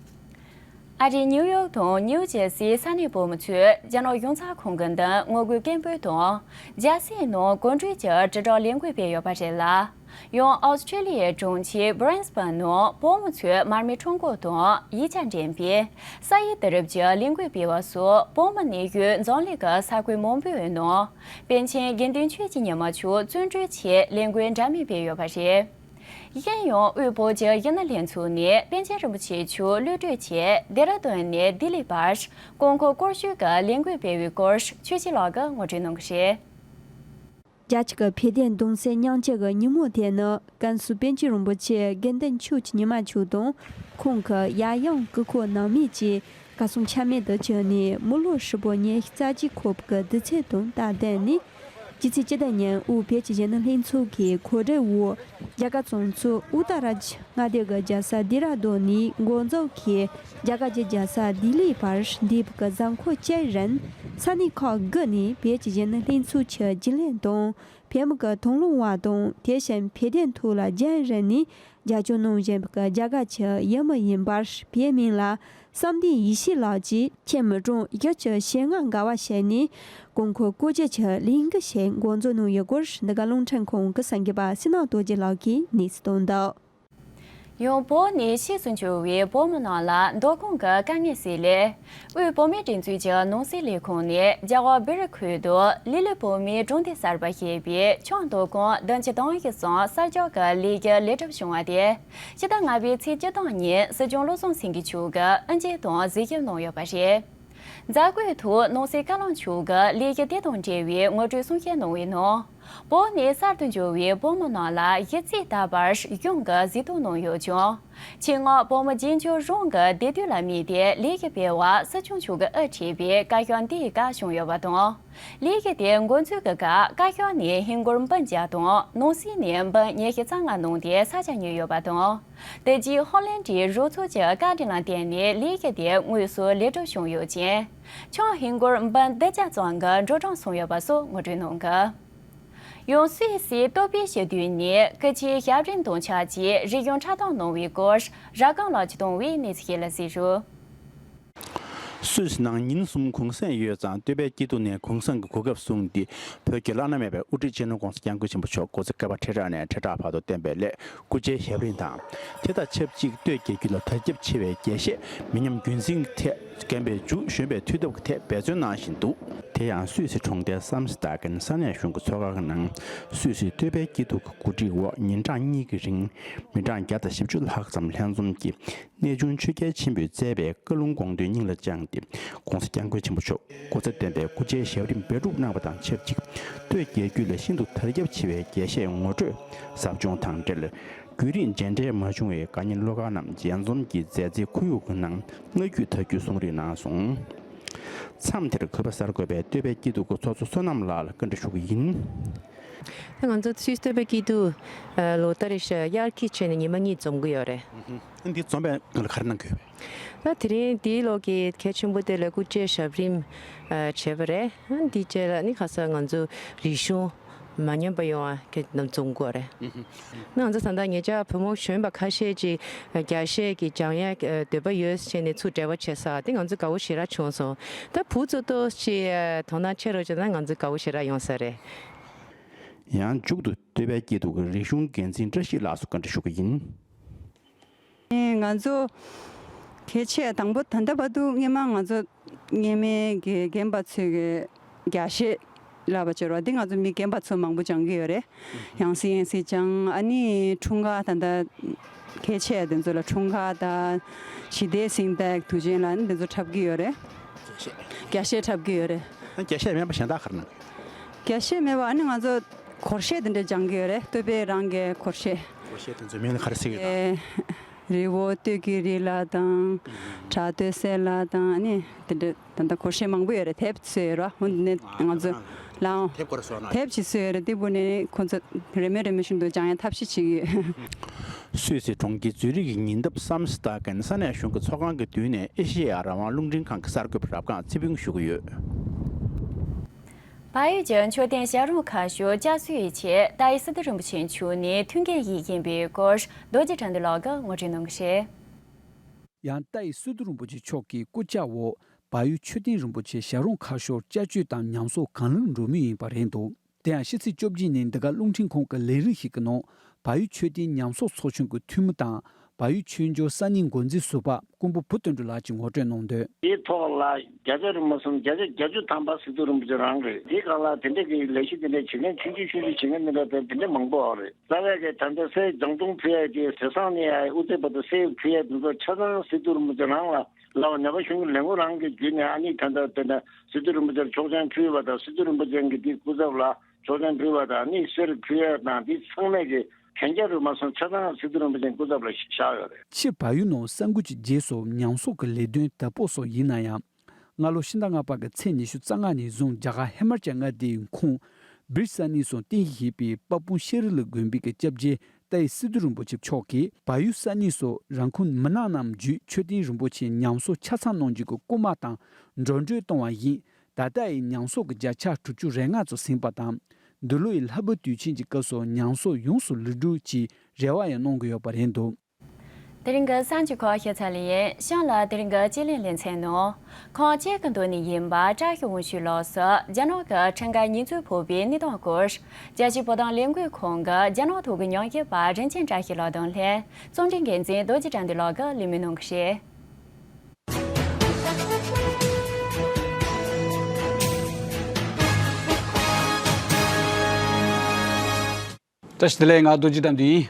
ཨ་རིའི་ནིའུ་ཡོག་དང་ནིའུ་ཇེར་སིའི་ས་གནས་བོད་མི་ཚོས་རྒྱ་ནག་གཞུང་ཚབ་ཁང་གི་མདུན་ངོ་རྒོལ་སྐད་འབོད་དང་། རྒྱལ་སའི་ནང་གོམ་བགྲོད་ཀྱི་དྲིལ་བསྒྲགས་ལས་འགུལ་སྤེལ་ཡོད་པ་རེད་ལ། ཡང་ཨོ་སི་ཁྲེ་ལི་ཡའི་གྲོང་ཁྱེར་སྦི་རིན་སི་བན་ནང་བོད་མི་ཚོས་མར་མེ་ཁྲོམ་སྐོར་དང་ཡིག་ཆ་འགྲེམས་སྤེལ། ས་ཡི་དུས་རབས་ཀྱི་ལས་འགུལ་སྤེལ་བ་སོགས་བོད་མི་གནས་ཡུལ་འཛམ་གླིང་གི་ས་ཁུལ་མང་པོའི་ནང་། པཎ་ཆེན་དགེ་འདུན་ཆོས་ཀྱི་ཉི་མ་མཆོག་བརྩོན་འགྲུས་ཆེད་ལས་འགུལ་འདྲ་མིན་སྤེལ་ཡོད་པ་རེད། གཞན་ཡང་དབུས་བོད་ཀྱི་ཡུལ་སྣེ་ལྷན་ཚོགས་ནས་པཎ་ཆེན་རིན་པོ་ཆེ་མཆོག་གློད་གྲོལ་ཆེད་ལྡེ་ར་ལྡུན་ནས་ལྡི་ལི་བར་དཀོན་མཆོག་སྐོར་ཞུས་ཀྱི་ལས་འགུལ་སྤེལ་བའི་སྐོར་ཆོས་སྐྱིད་ལགས་ཀྱིས་ངོ་སྤྲོད་གནང་གི་རེད། རྒྱ་ཆེ་གི་བོད་དོན་གདུང་སེམས་མཉམ་སྐྱེད་ཀྱི་ཉིན་མོ་དེ་ནི་ཀན་སུའུ་པཎ་ཆེན་རིན་པོ་ཆེ་དགེ་འདུན་ཆོས་ཀྱི་ཉི་མ་མཆོག་དང་ཁོང་གི་ཡབ་ཡུམ་སྐུ་འཁོར་རྣམ་གཉིས་ཀྱིས་གར་སོང་ཆ་མེད་དུ་གྱུར་ནས་མི་ལོ་ཧྲིལ་པོ་ཉི་ཤུ་རྩ་གཅིག་འཁོར་བའི་དུས་ཚོད་དང་སྟབས་བསྟུན་ནས། སྤྱི་ཚེས་བཅུ་དང་གཉིས་དབུས་བོད་ཀྱི་གཞོན་ནུ་ལྷན་ཚོགས་ཀྱི་གོ་སྒྲིག་འོག་རྒྱ་གར་བྱང་ཕྱོགས་ཨུ་ཏ་ར་ཇི་མངའ་སྡེ་གི་རྒྱལ་ས་ལྡེ་ར་ལྡུན་ནས་འགོ་འཛུགས་ཀྱིས་རྒྱ་གར་གྱི་རྒྱལ་ས་ལྡི་ལིའི་བར་འདས་པའི་གཟའ་འཁོར་བཅུ་རིང་ས་གནས་ཁག་དགུ་ནས་བོད་ཀྱི་གཞོན་ནུ་ལྷན་ཚོགས་ཀྱི་རྒྱུན་ལས་དང་། བོད་མི་གི་དང་བླངས་པ་དང་། དེ་བཞིན་བོད་དོན་ཐོག་ལ་རྒྱང་རིང་ནས་རྒྱབ་སྐྱོར་གནང་བཞིན་པའི་རྒྱ་གར་གྱི་ཡུལ་མི་ཡིན་པར་བོད་མིང་ལ་བསམ་གཏན་ཡེ་ཤེས་ལགས་ཀྱིས་ཁྱེད་མི་གྲངས་བཞི་བཅུ་ཞེ་ལྔ་འགལ་བ་བྱས་ནས་དཀོན་མཆོག་སྐུ་རྒྱུ་གྱི་ལས་འགུལ་ཞིག་འགོ་འཛུགས་གནང་ཡོད་སྐོར་འདི་ག་རླུང་འཕྲིན་ཁང་གི་གསར་འགོད་པ་སི་ནང་རྡོ་རྗེ་ལགས་ཀྱིས་གནས་ཚུལ་བཏོན་འདུག། ཡང་བོད་ནས་ཕྱིས་སུ་འབྱོར་བའི་བོད་མི་རྣམས་ལ་འདོད་ཁུངས་ཀྱི་དཀའ་ངལ་སེལ་སླད། དབུས་བོད་མིའི་སྒྲིག་འཛུགས་ཀྱི་ནང་སྲིད་ལས་ཁུངས་ནས་རྒྱ་གར་སྦི་རི་ཁུལ་དུ་ལི་ལི་བོད་མིའི་གྲོང་སྡེ་གསར་པ་ཞེས་པའི་ཆང་བསྡུ་ཁང་བདུན་ཅུ་དོན་ཞེ་གསུམ་གསར་རྒྱག་གི་ལས་འགུལ་ལེགས་གྲུབ་བྱུང་བ་དེ། ཕྱི་ཟླ་ལྔ་པའི་ཚེས་བཅུ་དང་གཉིས་སྲིད་སྐྱོང་བློ་བཟང་སེང་གེ་མཆོག་གིས་དབུ་འབྱེད་དང་གཟིགས་ཞིབ་གནང་ཡོད་པ་རེད། མཛད་སྒོའི་ཐོག་ནང་སྲིད་བཀའ་བློན་མཆོག་གིས་ལས་འགུལ་དེ་དང་འབྲེལ་བའི་ངོ་སྤྲོད་གསུང་བཤད་གནང་བའི་ནང་། བོད་ནས་གསར་དུ་འབྱོར་བའི་བོད་མི་རྣམས་ལ་གཞི་རྩའི་ལྟ་བར་གཞུང་གིས་གཟིགས་རྟོག་གནང་ཡོད་ཀྱང་། ཆེད་མངགས་བོད་མི་རྗེས་འབྱོར་རང་གི་བདེ་སྡུག་ལ་དམིགས་ཏེ་ལས་འགུལ་སྤེལ་བར་སྲིད་སྐྱོང་མཆོག་གིས་དབུ་ཁྲིད་པའི་བཀའ་ཤག་འདིའི་བཀའ་བཞེངས་ཡོད་པ་དང་། ལས་འགུལ་དེ་འགོ་འཛུགས་ཀྱི་སྐབས་བཀའ་ཤག་ནས་ཧིན་སྒོར་འབུམ་བརྒྱ་དང་ནང་སྲིད་ནས་འབུམ་ཉི་ཤུ་རྩ་ལྔ་གནང་སྟེ་ས་ཆ་ཉོས་ཡོད་པ་དང་། དེ་རྗེས་ཧོ་ལན་གྱི་རོགས་ཚོགས་ཀྱི་བཀའ་དྲིན་ལ་བརྟེན་ནས་ལས་འགུལ་དེ་དངོས་སུ་ལེགས་གྲུབ་བྱུང་ཡོད་ཅིང་། ཆང་ཧིན་སྒོར་འབུམ་བདུན་བརྒྱ་ཙམ་གྱི་འགྲོ་གྲོན་སོང་ཡོད་པ་སོགས་ངོ་སྤྲོད་གནང་གི། ཡང་སུད་སིའི་ཏོ་པེ་ཞི་ཏུའུ་ནས་སྐུ་ཕྱྭའི་ཞབས་རིམ་དང་ཆབས་ཅིག་རིག་གཞུང་འཁྲབ་སྟོན་གནང་བའི་སྐོར་ར་སྒང་ལགས་ཀྱིས་བཏང་བའི་གནས་ཚུལ་ཞིག་ལ་གཟིགས་རོགས། སུད་སི་ནང་ཉིན་གསུམ་གུང་སེང་ཡོད་ཙང་སྟོད་པའི་སྐྱིད་སྡུག་ནས་གུང་སེང་གི་གོ་སྐབས་བཟུང་སྟེ་བོད་ཀྱི་བླ་ན་མེད་པའི་དབུ་ཁྲིད་སྤྱི་ནོར་༸གོང་ས་༸སྐྱབས་མགོན་ཆེན་པོ་མཆོག་སྐུ་ཚེ་བསྐལ་པ་ཁྲི་ཕྲག་ནས་ཁྲི་ཕྲག་བར་དུ་བརྟན་པའི་སླད་སྐུ་ཕྱྭའི་ཞབས་རིམ་དང་། དེ་དང་ཆབས་ཅིག་སྟོད་རྒྱལ་རྒྱུད་ལ་དར་ཁྱབ་ཆེ་བའི་རྒྱས་བཤད་མི་ཉམས་རྒྱུན་འཛིན་ཐད་རྒན་པའི་མཇུག་གཞོན་པའི་འཐུས་ཐབས་ཀྱི་ཐད་འབད་བརྩོན་གནང་བཞིན་འདུག་དེ་ཡང་སུད་སི་གྲོང་ཁྱེར་སམ་སི་ཏཱ་གན་ས་གནས་གཞུང་གི་ཚོགས་ཁང་གི་ནང་སུད་སི་སྟོད་པའི་སྐྱིད་སྡུག་གི་གོ་སྒྲིག་འོག་ཉིན་གྲངས་གཉིས་ཀྱི་རིང་མི་གྲངས་བརྒྱ་དང་བཞི་བཅུ་ལྷག་ཙམ་ལྷན་འཛོམས་ཀྱིས་གནས་ཆུང་ཆོས་རྒྱལ་ཆེན་པོས་མཛད་པའི་བཀའ་ལུང་དགོངས་དོན་སྙིང་ལ་བཅངས་ཏེ་༸གོང་ས་༸སྐྱབས་མགོན་ཆེན་པོ་མཆོག་སྐུ་ཚེ་བརྟན་པའི་སྐུ་ཕྱྭའི་ཞབས་རིམ་འབད་སྒྲུབ་གནང་བ་དང་ཆབས་ཅིག་སྟོད་རྒྱལ་རྒྱུད་ལ་ཤིན་ཏུ་དར་ཁྱབ་ཆེ་བའི་རྒྱས་བཤད་ངོ་སྤྲོད་ཟབ་སྦྱོང་དང་འབྲེལ། རྒྱུན་རིང་མཇལ་འཕྲད་མ་བྱུང་བའི་དགའ་ཉེ་བློ་དཀར་རྣམས་མཇལ་འཛོམས་ཀྱིས་མཛའ་བརྩེའི་ཁོར་ཡུག་གི་ནང་བསྔགས་བརྗོད་དར་རྒྱས་གསུང་རེས་གནང་སོང་། མཚམས་དེར་གུས་པ་གསར་འགོད་པས་སྟོད་པའི་སྐྱིད་སྡུག་གི་ཚོགས་གཙོ་བསོད་ནམས་ལགས་ལ་བཀའ་འདྲི་ཞུ་གི་ཡིན། ད་ང་ཚོ་སུད་སི་སྟོད་པའི་སྐྱིད་སྡུག་ལོ་ལྟར་རེ་བཞིན་དབྱར་ཁའི་ཆ་ནས་ཉི་མ་གཉིས་འཛོམས་ཀྱི་ཡོད་རེད། འདི་འཛོམས་པའི་སྔོན་ལ་ག་རེ་གནང་གི་ཡོད་པས། ད་དེ་རིང་འདིའི་ལོ་གི་གལ་ཆེན་པོ་དེ་ལ་སྐུ་ཕྱྭའི་ཞབས་རིམ་བྱས་པ་རེད། འདི་རྗེས་ལ་ནི་ཁ་སང་ང་ཚོ་རིག་གཞུང་མ་ཉམས་པ་ཡོང་བ་གི་རྣམ་འཛོམས་དགོས་རེད། ང་ཚོ་ད་ལྟ་ཉེ་ཆར་བུ་མོ་གཞོན་པ་ཁ་ཤས་ཅིག་རྒྱ་གཞས་ཀྱི་སྦྱང་ཡ་འདོད་པ་ཡོད་ཟེར་ནས་ཚུར་འབྲེལ་བ་བྱས་ས་དེ་ང་ཚོ་དགའ་བོ་ཞེ་དྲག་བྱུང་སོང་། ད་བུ་ཚོ་ཏོག་ཅིག་དོ་སྣང་ཆེ་རུ་བྱས་ན་ང་ཚོ་དགའ་བོ་ཞེ་དྲག་ཡོང་ས་རེད། ཡང་མཇུག་ཏུ་སྟོད་པའི་སྐྱིད་སྡུག་གི་རིག་གཞུང་འགན་འཛིན་བཀྲ་ཤིས་ལགས་སུ་བཀའ་འདྲི་ཞུ་གི་ཡིན། ང་ཚོ་གལ་ཆེ་དང་པོ་ད་ལྟ་བར་དུ་སྔོན་མ་ང་ཚོ་སྔོན་མའི་གི་རྒན་པ་ཚོས་གི་རྒྱ་གཞས་ལབ་པ་བྱས་རོགས་འདི་ང་ཚོ་མི་རྒན་པ་ཚོ་མང་པོ་སྦྱང་གི་ཡོད་རེད། ཡང་སེ་ཡང་སེ་སྦྱང་ཨ་ནི་འཁྲུངས་སྐར་ད་ལྟ་གལ་ཆེ་དེ་ཚོ་ལ་འཁྲུངས་སྐར་དང་ཞི་བདེའི་གཟེངས་རྟགས་དུས་ཆེན་ལ་ཨ་ནི་དེ་ཚོ་འཁྲབ་གི་ཡོད་རེད། རྒྱ་གཞས་འཁྲབ་གི་ཡོད་རེད། རྒྱ་གཞས་མེད་པ་གཞན་དག་ག་རེ་གནང་། རྒྱ་གཞས་མེད་པ་ཨ་ནི་ང་ཚོ་སྒོར་གཞས་དེ་འདྲ་སྦྱང་གི་ཡོད་རེད། སྟོད་པའི་རང་གི་སྒོར་གཞས། སྒོར་གཞས་དེ་ཚོའི་མིང་ལ་ག་རེ་ཟེར་གི་ཡོད་དམ། རི་བོ་སྟོད་ཀྱི་རི་ལ་དང་། བྲག་སྟོད་སེ་ལ་དང་ཨ་ནི་དེ་འདྲ་ད་ལྟ་སྒོར་གཞས་མང་པོ་ཡོད་རེད། དེབ་བཟོས་ཡོད་ར་འོ་འདི་ནས་ང་ཚོ་ལའང་དེབ་སྐོར་བཟོ་ན་དེབ་ཅིག་བཟོས་ཡོད་རེད། དེ་བུ་ནས་ཁོ་ཚོ་རེ་མོས་རེ་མོས་བཞིན་དུ་སྦྱང་ཡ་ཐབས་ཤེས་བྱེད་ཀྱི་ཡོད། སུད་སི་གྲོང་ཁྱེར་ཛུ་རིག་གི་ཉེ་འདབས་སམ་སི་ཏཱ་གན་ས་གནས་གཞུང་གི་ཚོགས་ཁང་གི་མདུན་ནས་ཨེ་ཤེ་ཡ་རང་དབང་རླུང་འཕྲིན་ཁང་གི་གསར་འགོད་པ་རབ་སྒང་ཚེ་ཕུན་ཞུ་གི་ཡོད། བལ་ཡུལ་གྱི་མཆོད་རྟེན་ཞབས་རིམ་ཁག་ཤོག་བསྐྱར་གསོའི་ཆེད་ཏཱ་ཡི་སི་ཏུ་རིན་པོ་ཆེ་མཆོག་ནས་ཐུགས་འགན་བཞེས་བཞིན་པའི་སྐོར་རྡོ་རྗེ་དགྲ་འདུལ་ལགས་ཀྱིས་ངོ་སྤྲོད་གནང་གི་རེད། ཡང་ཏཱ་ཡི་སི་ཏུ་རིན་པོ་ཆེ་མཆོག་གི་སྐུ་ཕྱྭ་འོག་བལ་ཡུལ་མཆོད་རྟེན་རིན་པོ་ཆེ་ཞབས་རིམ་ཁག་ཤོག་བསྐྱར་བཅོས་དང་ཉམས་གསོ་གང་ལེགས་འགྲོ་མུས་ཡིན་པ་རེད་འདུག་དེ་ཡང་ཕྱི་ཚེས་བཅོ་བརྒྱད་ཉིན་འདི་ག་རླུང་འཕྲིན་ཁང་གི་ལས་རིམ་ཞིག་གི་ནང་བལ་ཡུལ་མཆོད་རྟེན་ཉམས་གསོ་ཚོགས་ཆུང་གི་འཐུས་མི་དང་བལ་ཡུལ་ཆོས་འབྱོར་ས་གནས་འགོ་འཛིན་ཟུར་པ་སྐུ་ཕྲེང་བུ་དོན་གྲུབ་ལགས་ཀྱིས་ངོ་སྤྲོད་གནང་དོན། དེའི་ཐོག་ལ་བརྒྱ་ཆ་རེ་མ་སོང་བརྒྱ་ཆ་བརྒྱད་ཅུ་ཐམ་པ་སི་ཏུ་རིན་པོ་ཆེ་རང་རེད། དེའི་སྒང་ལ་དེ་འདྲ་གི་ལས་གཞི་དེ་འདྲ་བྱེད་མཁན་ཆུང་ཆུང་ཆུང་ཆུང་བྱེད་མཁན་དེ་འདྲ་དེ་དེ་འདྲ་མང་པོ་ཡོད་རེད། རྩ་བའི་གི་ད་ལྟ་སའི་སྦྱང་གཏོང་ཕུལ་ཡ་དེ་ཟས་གཙང་ནས་ཡ་དབུ་རྩེ་བར་དུ་སའི་ཕུལ་ཡ་དེ་ཚོ་ཆ་ཚང་སི་ཏུ་རིན་པོ་ཆེ་རང་ལ་ལབ་ནད་པ་གཞུང་གི་ལས་ཁུངས་རང་གི་བརྒྱུད་ནས་ཨ་ནི་ད་ལྟ་དེ་འདྲ་སི་ཏུ་རིན་པོ་ཆེར་ཆོག་མཆན་ཕུལ་བ་དང་སི་ཏུ་རིན་པོ་ཆེ་གི་དེའི་སྐུ་ཚབ་ལ་ཆོག་མཆན་ཕུལ་བ་དང་ཨ་ནི་གསེར་ཕུལ་ཡ་དང་དེ་ཚང་མས་གི་གན་རྒྱ་རུ་མ་སོང་ཆ་ཚང་སི་ཏུ་རིན་པོ་ཆེའི་སྐུ་ཚབ་ལ་བཞག་ཡོད་རེད། ཕྱིར་བལ་ཡུལ་ནང་གསར་འགོད་ཀྱི་རྗེས་སུ་ཉམས་གསོ་གི་ལས་དོན་དལ་པོ་སོགས་ཡིན་ན་ཡང་། སྔ་ལོ་ཕྱི་ཟླ་ལྔ་པ་གི་ཚེས་ཉི་ཤུ་རྩ་ལྔ་ནས་བཟུང་རྒྱ་གར་ཧི་མ་ཅལ་མངའ་སྡེའི་ཁོངས་བིར་ས་གནས་སུ་རྟེན་གཞི་བྱས་པའི་དཔལ་སྤུངས་ཤེས་རིག་ལ་དགོན་པའི་གི་སྐྱབས་རྗེ་ཏཱ་ཡི་སི་ཏུ་རིན་པོ་ཆེ་མཆོག་གིས་བལ་ཡུལ་ས་གནས་སུ་རང་ཁུལ་མི་སྣ་རྣམས་བརྒྱུད་མཆོད་རྟེན་རིན་པོ་ཆེའི་ཉམས་གསོ་ཆ་ཚང་གནང་རྒྱུ་གི་སྐུལ་མ་དང་འགྲོ་གྲོན་གཏོང་བ་བཞིན་ད་ལྟ་ཡི་ཉམས་གསོ་གི་བརྒྱ་ཆ་དྲུག་ཅུ་རེ་ལྔ་ཙམ་ཟིན་པ་དང་། འདི་ལོ་ཡི་ལྷ་བུ་དུས་ཆེན་གྱི་སྐབས་སུ་ཉམས་གསོ་ཡོངས་སུ་ལེགས་གྲུབ་ཀྱི་རེ་བ་ཡང་གནང་གི་ཡོད་པ་རེད་འདུག་དེ་རིང་གི་གསར་འགྱུར་ཁག་ཞིབ་ཚགས་ལ་ཡིན། གཤམ་ལ་དེ་རིང་གི་དཔྱད་གླེང་ལེ་ཚན་ནང་། ཁོང་གཅིག་གི་མདུན་ནས་ཡིན་པ་བཀྲ་ཤིས་དབང་ཕྱུག་ལགས་སུ་རྒྱ་ནག་གི་ཁྲིམས་འགལ་ཉེས་འཛུགས་ཕོག་པའི་གནས་སྟངས་སྐོར། རྒྱལ་སྤྱིའི་བོད་དོན་ལས་འགུལ་ཁང་གི་རྒྱ་ནག་ཐོག་གི་ཉམས་ཞིབ་པ་རིན་ཆེན་བཀྲ་ཤིས་ལགས་དང་ལྷན་རྩོམ་སྒྲིག་འགན་འཛིན་རྡོ་རྗེ་དགྲ་འདུལ་ལགས་ཀྱིས་གླེང་མོལ་གནང་གི་རེད། བཀྲ་ཤིས་བདེ་ལེགས། ང་རྡོ་རྗེ་དགྲ་འདུལ་ཡིན།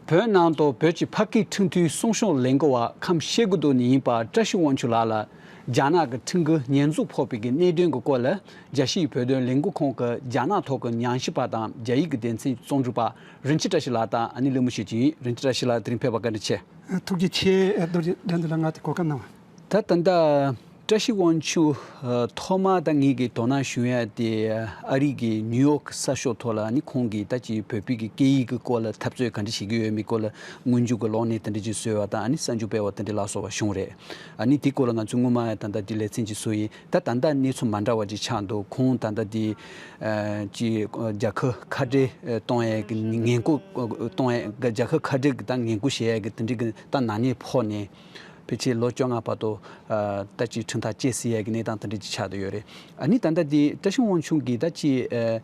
བོད་ནང་དུ་བོད་ཀྱི་ཕ་སྐད་འཕྲིན་མཐུད་གསུང་བཤད་ལས་འགུལ་བ་ཁམས་སྐྱེ་རྒུ་མདོ་ནས་ཡིན་པ་བཀྲ་ཤིས་དབང་ཕྱུག་ལགས་ལ་རྒྱ་ནག་གི་ཁྲིམས་འགལ་ཉེས་འཛུགས་ཕོག་པའི་གི་གནད་དོན་གྱི་སྐོར་ལ་རྒྱལ་སྤྱིའི་བོད་དོན་ལས་འགུལ་ཁང་གི་རྒྱ་ནག་ཐོག་གི་ཉམས་ཞིབ་པ་དང་རྒྱ་ཡིག་གི་སྡེ་ཚན་རྩོམ་སྒྲིག་པ་རིན་ཆེན་བཀྲ་ཤིས་ལགས་དང་ཨ་ནི་གླེང་མོལ་བྱེད་ཀྱི་ཡིན། རིན་ཆེན་བཀྲ་ཤིས་ལགས་དེ་རིང་ཕེབས་པར་བཀའ་དྲིན་ཆེ། ཐུགས་རྗེ་ཆེ། རྡོ་རྗེ་དགྲ་འདུལ་ལགས་ང་དེ་གོ་སྐབས་གནང་བ། ད་ད་ལྟ་ བཀྲ་ཤིས་དབང་ཕྱུག་ཨ་ཐོག་མར་ད་ངེད་ཀྱིས་དོ་སྣང་ཞུ་ཡ་དེ་ཨ་རི་གི་ནིའུ་ཡོག་གསར་ཤོག་ཐོག་ལ་ནི་ཁོང་གིས་ད་ཅིག་བོད་པའི་གི་སྐད་ཡིག་གི་སྐོར་ལ་འཐབ་རྩོད་ག་འདྲ་བྱེད་ཀྱི་ཡོད་མེད་སྐོར་ལ་སྔོན་འཇུག་གི་གློག་བརྙན་དེ་འདྲ་ཅིག་བཟོས་པ་དང་ཨ་ནི་གསར་འགྱུར་སྤེལ་བ་དེ་འདྲ་ལ་སོགས་པ་བྱུང་རེད། ཨ་ནི་དེའི་སྐོར་ལ་ང་ཚོས་སྔོན་མ་ད་ལྟ་དེ་ལེ་ཚན་ཅིག་བཟོས་ཡིན། ད་ད་ལྟ་གནས་ཚུལ་མ་འདྲ་བ་ཅིག་ཆགས་འདུག་ཁོང་ད་ལྟ་དེ་ཨ་ཅིག་རྒྱལ་ཁབ་ཁ་བྲལ་གཏོང་ཡས་ཀྱི་ངན་སྐུལ་གཏོང་ཡས་རྒྱལ་ཁབ་ཁ་བྲལ་གྱི་ད་ངན་སྐུལ་བྱེད་ཡས་ཀྱི་དེ་འདྲའི་གི་ད་ནག་ཉེས་ཕོག་ནས། ཕལ་ཆེར་ལོ་བཅོ་ལྔ་བར་དུ་ཨ་ད་ཅིག་ཁྲིམས་ཐག་བཅད་སྲིད་ཡས་ཀྱི་གནས་སྟངས་དེ་འདྲ་ཅིག་ཆགས་བསྡད་ཡོད་རེད། ཨ་ནི་ད་ལྟ་དེ་བཀྲ་ཤིས་དབང་ཕྱུག་གིས་ད་ཅིག་ཨ་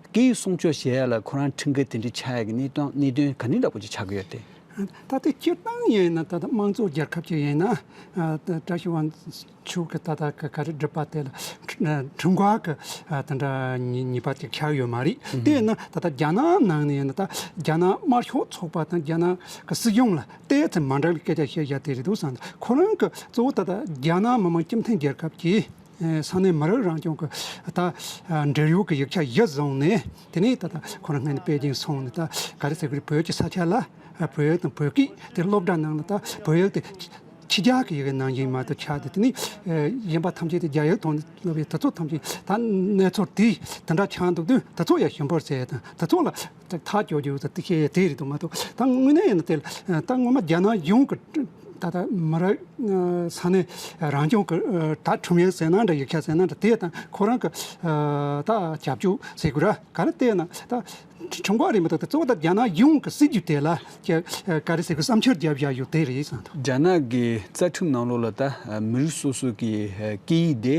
སྐད་ཡིག་སྲུང་སྐྱོབ་བྱེད་ཡ་ལ་ཁོ་རང་ཁྲིམས་འགལ་དེ་འདྲ་ཆགས་ཡ་གི་གནས་སྟངས་གནད་དོན་ག་འདྲ་འདྲ་པོ་ཅིག་ཆགས་ཀྱི་ཡོད་དེ། ད་ལྟའི་སྤྱིར་བཏང་ཡིན་ན་ད་ལྟ་དམངས་གཙོ་རྒྱལ་ཁབ་ཅིག་ཡིན་ན་ཨ་བཀྲ་ཤིས་དབང་ཕྱུག་གི་ད་ལྟ་ག་ག་རེ་སྒྲུབ་པ་དེ་ལ་ཁྲིམས་འགལ་གི་ཨ་དེ་འདྲ་ཉེས་ཉེས་པ་ཅིག་ཆགས་ཡོད་མ་རེད། དེ་ཡིན་ན་ད་ལྟ་རྒྱ་ནག་ནང་ནས་ཡིན་ན་ད་རྒྱ་ནག་དམར་ཤོག་ཚོགས་པ་དང་རྒྱ་ནག་གི་སྲིད་གཞུང་ལ། དེ་ཚོ་མ་འདྲ་བའི་སྐད་ཆ་བཤད་བཞག་དེ་རེད་འདུག་བསམ། ཁོ་རང་གི་གཙོ་བོ་ད་ལྟ་རྒྱ་ནག་མི་དམངས་སྤྱི་མཐུན་རྒྱལ་ཁབ་ཀྱི་ས་གནས་མི་རིགས་རང་སྐྱོང་གི་ད་འབྲེལ་ཡོད་ཀྱི་ཡིག་ཆ་གཞི་བཟུང་ནས། དེ་ནས་ད་ལྟ་ཁོ་རང་སྔོན་ནས་པེ་ཅིང་སོང་ནས་ད་ག་རེ་ཟེར་དགོས་རེད། བོད་ཀྱི་ས་ཆ་ལ་བོད་ཡིག་དང་བོད་སྐད་དེ་སློབ་གྲྭ་ནང་ལ་ད་བོད་ཡིག་དེ་ཕྱི་རྒྱལ་གྱི་ཡི་གེ་ནང་བཞིན་མ་གཏོགས་ཆགས་ཏེ། དེ་ནས་གཞན་པ་ཐམས་ཅད་དེ་རྒྱ་ཡིག་ཐོག་ནས་སློབ་ཡས་དེ་ཚོ་ཐམས་ཅད་ད་གནས་ཚུལ་དེ་དེ་འདྲ་ཆགས་འདུག་དུས་དེ་ཚོ་ཡང་ཞིབ་པོར་བྱས་དང་དེ་ཚོ་ལ། ཐག་གཅོད་རྒྱུ་ཟེར་དེ་བཤད་ཡས་དེ་རེད་འདུག་མ་གཏོགས། ད་དངོས་གནས་ཡིན་ན་དེ་ད་སྔོན་མ་རྒྱ་ནག་གཞུང་གི་ད་ལྟ་མི་རབས་ས་གནས་རང་སྐྱོང་གི་ད་ཁྲིམས་ཡིག་ཟེར་ན་འདྲ། ཡིག་ཆ་ཟེར་ན་འདྲ། དེ་དང་ཁོ་རང་གི་ད་རྒྱབ་སྐྱོར་ཟེར་དགོས་ར། ག་རེ་བལྟས་ན་ད་ཁྲིམས་འགལ་རེད་མ་གཏོགས། དེ་གཙོ་བོ་ད་རྒྱ་ནག་གཞུང་གི་སྲིད་ཇུས་དེ་ལ་ག་རེ་ཟེར་དགོས། བསམ་འཆར་བརྒྱབ་བཞག་ཡོད་དེ་རེད་བསམ་འདུག་རྒྱ་ནག་གི་རྩ་ཁྲིམས་ནང་ལོགས་ལ་ད་མི་རིགས་སོ་སོ་གི་སྐད་ཡིག་དེ་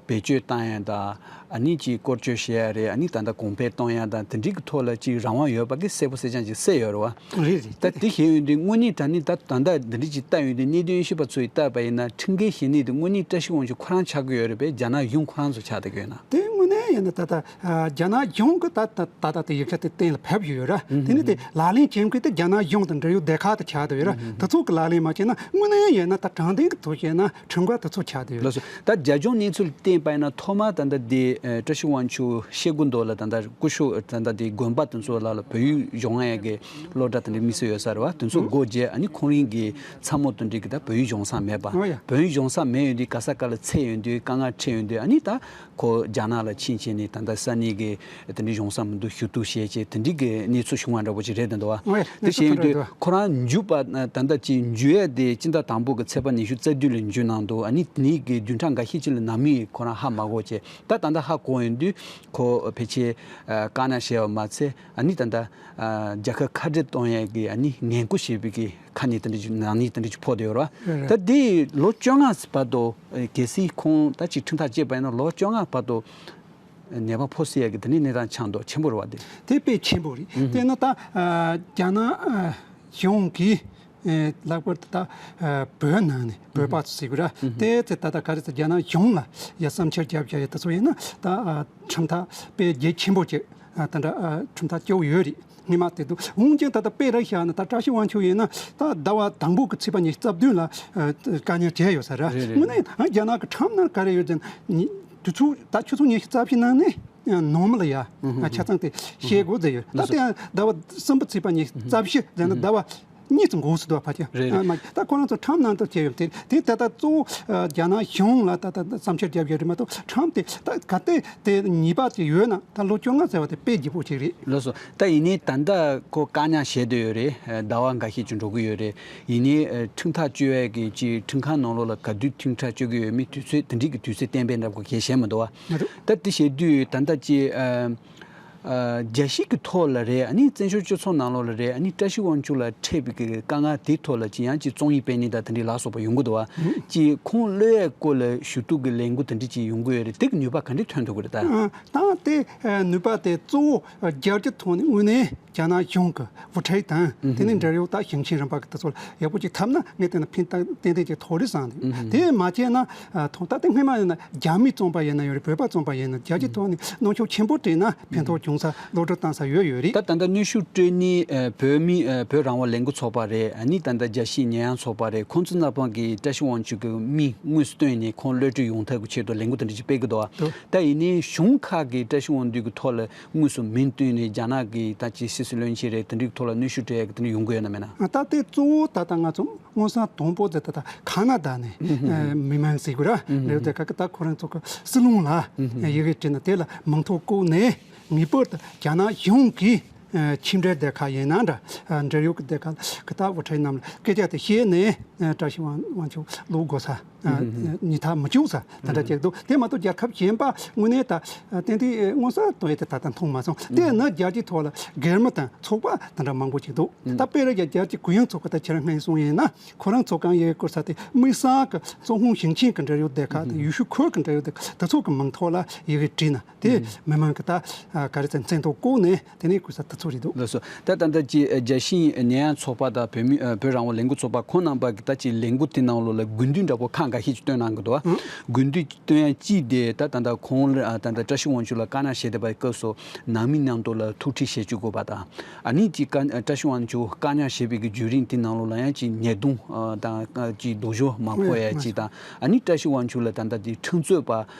བེད་སྤྱོད་བཏང་ཡ་དང་། ཨ་ནི་ཅིག་བཀོལ་སྤྱོད་བྱེད་ཡ་རེད། ཨ་ནི་ད་ལྟ་གོང་འཕེལ་གཏོང་ཡ་དང་དེ་འདྲའི་གི་ཐོག་ལ་ཅིག་རང་དབང་ཡོད་པ་གི་གསལ་པོ་གསལ་རྐྱང་ཅིག་གསལ་ཡོད་རེད་བ། རེད་རེད། ད་དེ་བྱས་ཡོང་དུས་དངོས་གནས་ད་ནི་ད་ད་ལྟ་འདི་འདྲ་ཅིག་བལྟ་ཡོང་དུས་གནད་དོན་ཞིབ་པ་ཚོས་བལྟས་པ་ཡིན་ན་ཁྲིམས་འགལ་བྱེད་ནི་དེ་དངོས་གནས་བཀྲ་ཤིས་དབང་ཕྱུག་ཁོ་རང་ཆགས་ཀྱི་ཡོད་རེད་པས། རྒྱ་ནག་གཞུང་ཁོ་རང་ཚོ་ཆགས་བསྡད་ཀྱི་ཡོད་ན། དེ་དངོས་གནས་ཡིན་ན་ད་ལྟ་རྒྱ་ནག་གཞུང་གི་ད་ད་ད་ལྟ་དེ་ཡིག་ཆ་དེ་གཏན་ལ་ཕབ་ཡོད་ར། དེ་ནི་དེ་ལག་ལེན་བྱེད་མཁན་དེ་རྒྱ་ནག་གཞུང་དང་འབྲེལ་ཡོད་སྡེ་ཁག་དེ་ཆགས་བསྡད་ཡོད་ར། དེ་ཚོ་གི་ལག་ལེན་མ་བྱས་ན་དངོས་གནས་ཡིན་ན་ད་དྲང་བདེན་གི་ཐོག་བཤད་ན། ཁྲིམས་འགལ་དེ་ཚོ་ཆགས་བསྡད་ཡོད། ལགས་སོ། ད་རྒྱ་གཞུང་གནས་ཚུལ་བསྟན་པ་ཡིན་ན་ཐོག་མར་ད་ལྟ་འདི་ཨ་བཀྲ་ཤིས་དབང་ཕྱུག་ཤེལ་སྒོ་མདོ་ལ་ད་ལྟ་སྐུ་ཞབས་ད་ལྟ་འདི་དགོན་པ་དེ་ཚོ་ལ་ལ་བོད་ཡིག་སྦྱོང་ཡས་ཀྱི་སློབ་གྲྭ་དེ་འདྲ་དམིགས་བསལ་ཡོད་ས་རེད་བ། དེ་ཚོ་ཨུ། སྒོ་འབྱེད། ཨ་ནི་ཁོང་རང་གི་ཚ་མོ་དེ་འདྲ་གི་ད་བོད་ཡིག་སྦྱོང་ས་མེད་པ། ཨོ་ཡ། བོད་ཡིག་སྦྱོང་ས་མེད་ཡོང་དུས་ག་ས་ག་ལ་ཚད་ཡོང་དུས་དཀའ་ངལ་འཕྲད་ཡོང་དུས། ཨ་ནི་ད་ཁོ་རྒྱ་ནག་ལ་ཕྱིན་བྱས་ནས་ད་ལྟ་ས་གནས་ཀྱི་དེ་འདྲའི་སྦྱོང་ས་མི་འདུག་ཞུ་གཏུག་བྱས་བྱས་དེ་འདྲའི་གི་གནས་ཚུལ་བྱུང་བ་འདྲ་པོ་ཅིག་རེད་དེ་འདུག་བ། ཨོ་ཡ། དེ་གནས་ཚུལ་བྱས་ཡོང་དུས་དེ་འདྲ་འདུག་བ། ཁོ་རང་འཇུས་པ་ད་ལྟ་ཅིག་འཇུ་ཡས་དེ་སྤྱི་ཟླ་དང་པོ་གི་ཚེས་པ་ཉི་ཤུ་རྩ་བདུན་ལ་འཇུས་གནང་འདུག་ཨ་ནི་དེ་ནས་གི་བདུན་ཕྲག་འགའ་ཤས་ཅིག་ལ་ནང་མི་ཁོ་རང་ཧ་མ་གོ་བྱས། ད་ད་ལྟ་ཧ་གོ་ཡོང་དུས་ཁོ་ཕལ་ཆེར་ཨ་བཀག་ཉར་བྱས་པ་མ་ཚད། ཨ་ནི་ད་ལྟ་ཨ་རྒྱལ་ཁབ་ཁ་བྲལ་གཏོང་ཡས་ཀྱི་ཨ་ནི་ངན་སྐུལ་བྱས་པའི་གི་ཁ་ཉེས་དེ་འདྲ་ཅིག་ནག་ཉེས་དེ་འདྲ་ཅིག་ཕོག་བསྡད་ཡོད་རེད་བ། རེད་རེད། ད་དེ་ལོ་བཅོ་ལྔ་བར་དུ་ཨ་གལ་སྲིད་ཁོང་ད་ཅིག་ཁྲིམས་ཐག་བཅད་པ་ཡིན་ན་ལོ་བཅོ་ལྔ་བར་དུ་ནད་པ་ཕོག་སྲིད་ཡ་གི་དེ་ནས་གནས་སྟངས་ཆགས་མདོག་ཆེན་པོ་རེད་བ་དེ། དེ་དཔེ་ཆེན་པོ་རེད། ཨུ་ཧུ། དེ་ན་ད་ཨ་རྒྱ་ནག་ཨ་གཞུང་གིས་ཨེ་ལྷག་པར་དུ་ད་ཨ་བོད་ནང་ནས་བོད་པ་ཚོ་ཟེར་དགོས་ར། ཨུ་ཧུ། དེ་ཚེ་ད་ལྟ་ག་རེ་ཟེར། རྒྱ་ནག་གཞུང་ལ་ཡ་བསམ་འཆར་བརྒྱབ་བཞག་ཡ་དེ་ཚོ་ཡིན་ན་ད་ཨ་ཁྲིམས་ཐག་དཔེ་གལ་ཆེན་པོ་ཅིག་ཨ་ད་འདྲ་ཨ་ཁྲིམས་ཐག་བཅད་ཡོད་རེད། སྔོན་མ་དེ་དུས་འོན་ཀྱང་ད་ལྟ་དཔེ་ར་བཞག་ན་ད་བཀྲ་ཤིས་དབང་ཕྱུག་ཡིན་ན་ད་ཟླ་བ་དང་པོ་གི་ཚེས་པ་ཉི་ཤུ་རྩ་བདུན་ལ་ཨ་བཀག་ཉར་བྱས་ཡོད་ས་ར། རེད་རེད། དངོས་གནས་ཨ་རྒྱ་ནག་གི་ཁྲིམས་ནང་ག་རེ་ཡོད་ཟེར་ན། དུས་ཚོད་ད་ཆུ་ཚོད་ཉི་ཤུ་རྩ་བཞི་ནང་ནས་ནོར་མལ་ཡ་ཨ་ཆ་ཚང་དེ་བཤད་དགོས་ཟེར་ཡོད། ད་དེ་ཡང་ཟླ་བ་གསུམ་པ་ཚེས་པ་ཉི་ཤུ་རྩ་བཞི་ཟེར་ན་ཟླ་བ་གཉིས་ཙམ་འགོར་སྲིད་འདུག་བ་ཕལ་ཆེར། རེད་རེད། ཨ་མ་ད་ཁོ་རང་ཚོ་ཁྲིམས་ནང་དུ་བྱས་ཡོད་དེ། དེ་ད་ལྟ་གཙོ་བོ་ཨ་རྒྱ་ནག་གཞུང་ལ་ད་ལྟ་བསམ་འཆར་བརྒྱབ་ཡོད་རེད་མ་གཏོགས། ཁྲིམས་དེ་ད་ག་དེ་དེ་ཉེས་པ་དེ་ཡོད་ན་ད་ལོ་བཅོ་ལྔ་ཟེར་བ་དེ་དཔེ་ལྗིད་པོ་ཅིག་རེད། ལགས་སོ། ད་ཡིན་ནའི་ད་ལྟ་ཁོ་བཀག་ཉར་བྱས་བསྡད་ཡོད་རེད། ཟླ་བ་འགའ་ཤས་ཅིག་འགྲོ་གི་ཡོད་རེད། ཡིན་ནའི་ཨ་ཁྲིམས་ཐག་གཅོད་ཡས་ཀྱི་ཅིག་ཁྲིམས་ཁང་ནང་ལོགས་ལ་ག་དུས་ཁྲིམས་ཐག་གཅོད་ཀྱི་ཡོད་མེད་དུས་ཚོད་དེ་འདྲའི་གི་དུས་ཚོད་གཏན་འབེབས་འདྲ་པོ་གང་ཡང་བྱས་མི་འདུག་བ། མ་གཏོགས། ད་དེ་བྱེད་དུས་ད་ལྟ་ཅིག་ཨ་ཨ་རྒྱལ་སྤྱི་གི་ཐོག་ལ་རེད། ཨ་ནི་བཙན་བྱོལ་སྤྱི་ཚོགས་ནང་ལོགས་ལ་རེད། ཨ་ནི་བཀྲ་ཤིས་དབང་ཕྱུག་ལ་འཕྲད་པའི་གི་དཀའ་ངལ་དེའི་ཐོག་ལ་ཅིག་ཡང་ཅིག་རྩོམ་ཡིག་སྤེལ་ནི་དང་དེ་འདྲའི་ལ་སོགས་པ་ཡོང་གི་འདུག་བ། ཅིག་ཁོང་གློད་ཡས་སྐོར་ལ་ཞུ་གཏུག་གི་ལས་འགུལ་དེ་འདྲ་ཅིག་ཡོང་གི་ཡོད་རེད། དེ་གི་ནུས་པ་ག་འདྲ་ཐོན་ཐུབ་ཀྱི་རེད་ད། ཨ་ད་དེ་ཨ་ནུས་པ་དེ་གཙོ་བོ་ཨ་རྒྱལ་སྤྱིའི་ཐོག་ནས་དངོས་གནས་རྒྱ་ནག་གཞུང་གི་དབུ་ཁྲིད་དང་། ཨུ་དེ་ནས་ཧུམ། འབྲེལ་ཡོད་ད་ཞིང་ཆེན་རིམ་པ་གི་དེ་ཚོ་ལ་ཡག་པོ་ཅིག་འཐབ་ན་ངས་བལྟས་ན་ཕན་ཐོགས་ཏན་ཏན་ཅིག་ཐོགས་རེད་བསམ་འདུག་ཨུ་ཧུམ། དེ་མ་བྱས་ན་ཨ་ཐོག་ད་ལྟ་སྔོན་མ་ཡིན་ན་རྒྱ་མི་རྩོམ་པ་ཡིན་ན་ཡོད་རེད། བོད་པ་རྩོམ་པ་ཡིན་ན་རྒྱལ་སྤྱིའི་ཐོག་ནས་གནོན་ཤུགས་ཆེན་པོ་སྤྲད་ན་ཕན་ཐོགས་བྱུང་ས་གློད་གྲོལ་བཏང་ས་ཡོད་ཡོད་རེད། ད་ད་ལྟ་གནོན་ཤུགས་སྤྲོད་ནི་ཨ་བོད་མི་ཨ་བོད་རང་དབང་ལས་འགུལ་ཚོགས་པ་རེད། ཨ་ནི་ད་ལྟ་རྒྱལ་སྤྱིའི་ཉེས་ཡངས་ཚོགས་པ་རེད། ཁོང་ཚོ་རྣམ་པ་གིས་བཀྲ་ཤིས་དབང་ཕྱུག་གི་མིང་དངོས་སུ་བཏོན་ནས་ཁོང་གློད་གྲོལ་ཡོང་ཐབས་ཀྱི་ཆེད་དུ་ལས་འགུལ་དེ་འདྲ་ཅིག་སྤེལ་གི་འདུག་བ། འདུག་ད་ཡིན་ནའི་གཞུང་ཁག་གི་བཀྲ་ཤིས་དབང་འདུས་ཀྱི་ཐོག་ལ་དངོས་སུ་མིང་བཏོན་ནས་རྒྱ་ནག་གི་ད་ཅིག་སྲིད་སྲིད་བློན་ཆེན་རེད། དེ་འདྲའི་ཐོག་ལ་གནོན་ཤུགས་སྤྲད་ཡག་གི་དེ་འདྲ་ཡོང་གི་ཡོད་ན་མེད་ན། ད་དེ་གཙོ་བོ་ད་ལྟ་ང་ཚོ་མངོན་གསལ་དོད་པོ་དེ་ད་ལྟ་ཁ་ན་ཌ་ནས་ཨ་མི་མང་ཟེར་དགོས་ར། ལེའུ་དེ་ཁ་གི་ད་ཁོ་རང་ཚོ་གི་སྲིད་བློན་ལ་ཡི་གེ་བྲིས་ན་དེ་ལ་མིང་ཐོ་བཀོད་ནས་ངེས་པར་དུ་རྒྱ་ནག་གཞུང་གིས་ཨ་ཕྱི་འབྲེལ་སྡེ་ཁག་ཡིན་ན་འདྲ། ཨ་འབྲེལ་ཡོད་ཀྱི་སྡེ་ཁག་གི་ད་དབུ་ཁྲིད་རྣམས་ལ་སྐད་ཆ་དེ་བཤད་ནས་ཨ་བཀྲ་ཤིས་དབང་དབང་ཕྱུག་བློ་དགོས་ས་ཨ་ཉི་ཐག་མི་གཅོད་ས་དེ་འདྲ་ཅིག་འདུག་དེ་མ་གཏོགས་རྒྱལ་ཁབ་གཞན་པ་དངོས་གནས་ད་ཨ་ཏན་ཏན་མངོན་གསལ་དོད་པོ་དེ་ད་ལྟ་མཐོང་མ་སོང་། དེ་ནི་རྒྱལ་སྤྱིའི་ཐོག་ལ་སྒེར་མི་དང་ཚོགས་པ་དེ་འདྲ་མང་པོ་ཅིག་འདུག་ད་དཔེར་རྒྱལ་སྤྱིའི་གུ་ཡངས་ཚོགས་པ་ད་ཁྱེད་རང་སྔོན་གསུངས་ཡིན་ན་ཁོ་རང་ཚོ་གང་ཡོད་སྐོར་ས་དེ་དམིགས་བསལ་གྱི་ཙུང་ཧུང་ཞིང་ཆེན་གྱི་འབྲེལ་ཡོད་སྡེ་ཁག་དང་ཡུལ་ཤུལ་ཁུལ་གྱི་འབྲེལ་ཡོད་སྡེ་ཁག་དེ་ཚོ་གི་མིང་ཐོག་ལ་ཡི་གེ་བྲིས་ན། དེ་མི་མང་གི་ད་ཨ་ག་རེ་ཟེར་མཚན་ཐོ་བཀོད་ནས་དེ་ནས་གོ་ས་དེ་ཚོ་རེད་འདུག་ལགས་སོ། ད་ད་ལྟ་ཀྱི་ཨ་རྒྱལ་སྤྱིའི་ཉེས་ཡངས་ཚོགས་པ་དང་བོད་མི་ཨ་བོད་རང་དབང་ལས་འགུལ་ཚོགས་པ་ཁོང་རྣམ་པ་གི་ད་ཀྱི་ལས་འགུལ་དེ་ནང་ལོགས་ལ་དགོས་འདུན་འདྲ་པོ་ཁག་འགའ་ཤས་ཀྱིས་བཏོན་གནང་གི་འདུག་ཨ་དགོས་འདུན་བཏོན་ཡ་གཅིག་དེ་ད་ད་ལྟ་ཁོང་ལ་ཨ་ད་ལྟ་བཀྲ་ཤིས་དབང་ཕྱུག་ལ་བཀའ་མོལ་བྱེད་བསྡད་པའི་སྐབས་སུ་ནང་མི་མཉམ་དུ་ལ་ཐུག་འཕྲད་བྱེད་བཅུག་དགོས་པ་དང་། ཨ་ནི་ཀྱི་བཀའ་བཀྲ་ཤིས་དབང་ཕྱུག་བཀའ་མོལ་བྱེད་པའི་གི་བརྒྱུད་རིམ་དེ་ནང་ལོགས་ལ་ཡང་ཀྱི་ཉེས་རྡུང་ཨ་དང་ཀྱི་སྡུག་སྦྱོང་མ་ཕོག་ཡ་ཅིག་དང་། ཨ་ནི་བཀྲ་ཤིས་དབང་ཕྱུག་ལ་ད་ལྟ་དེ་ཁྲིམས་རྩོད་པ་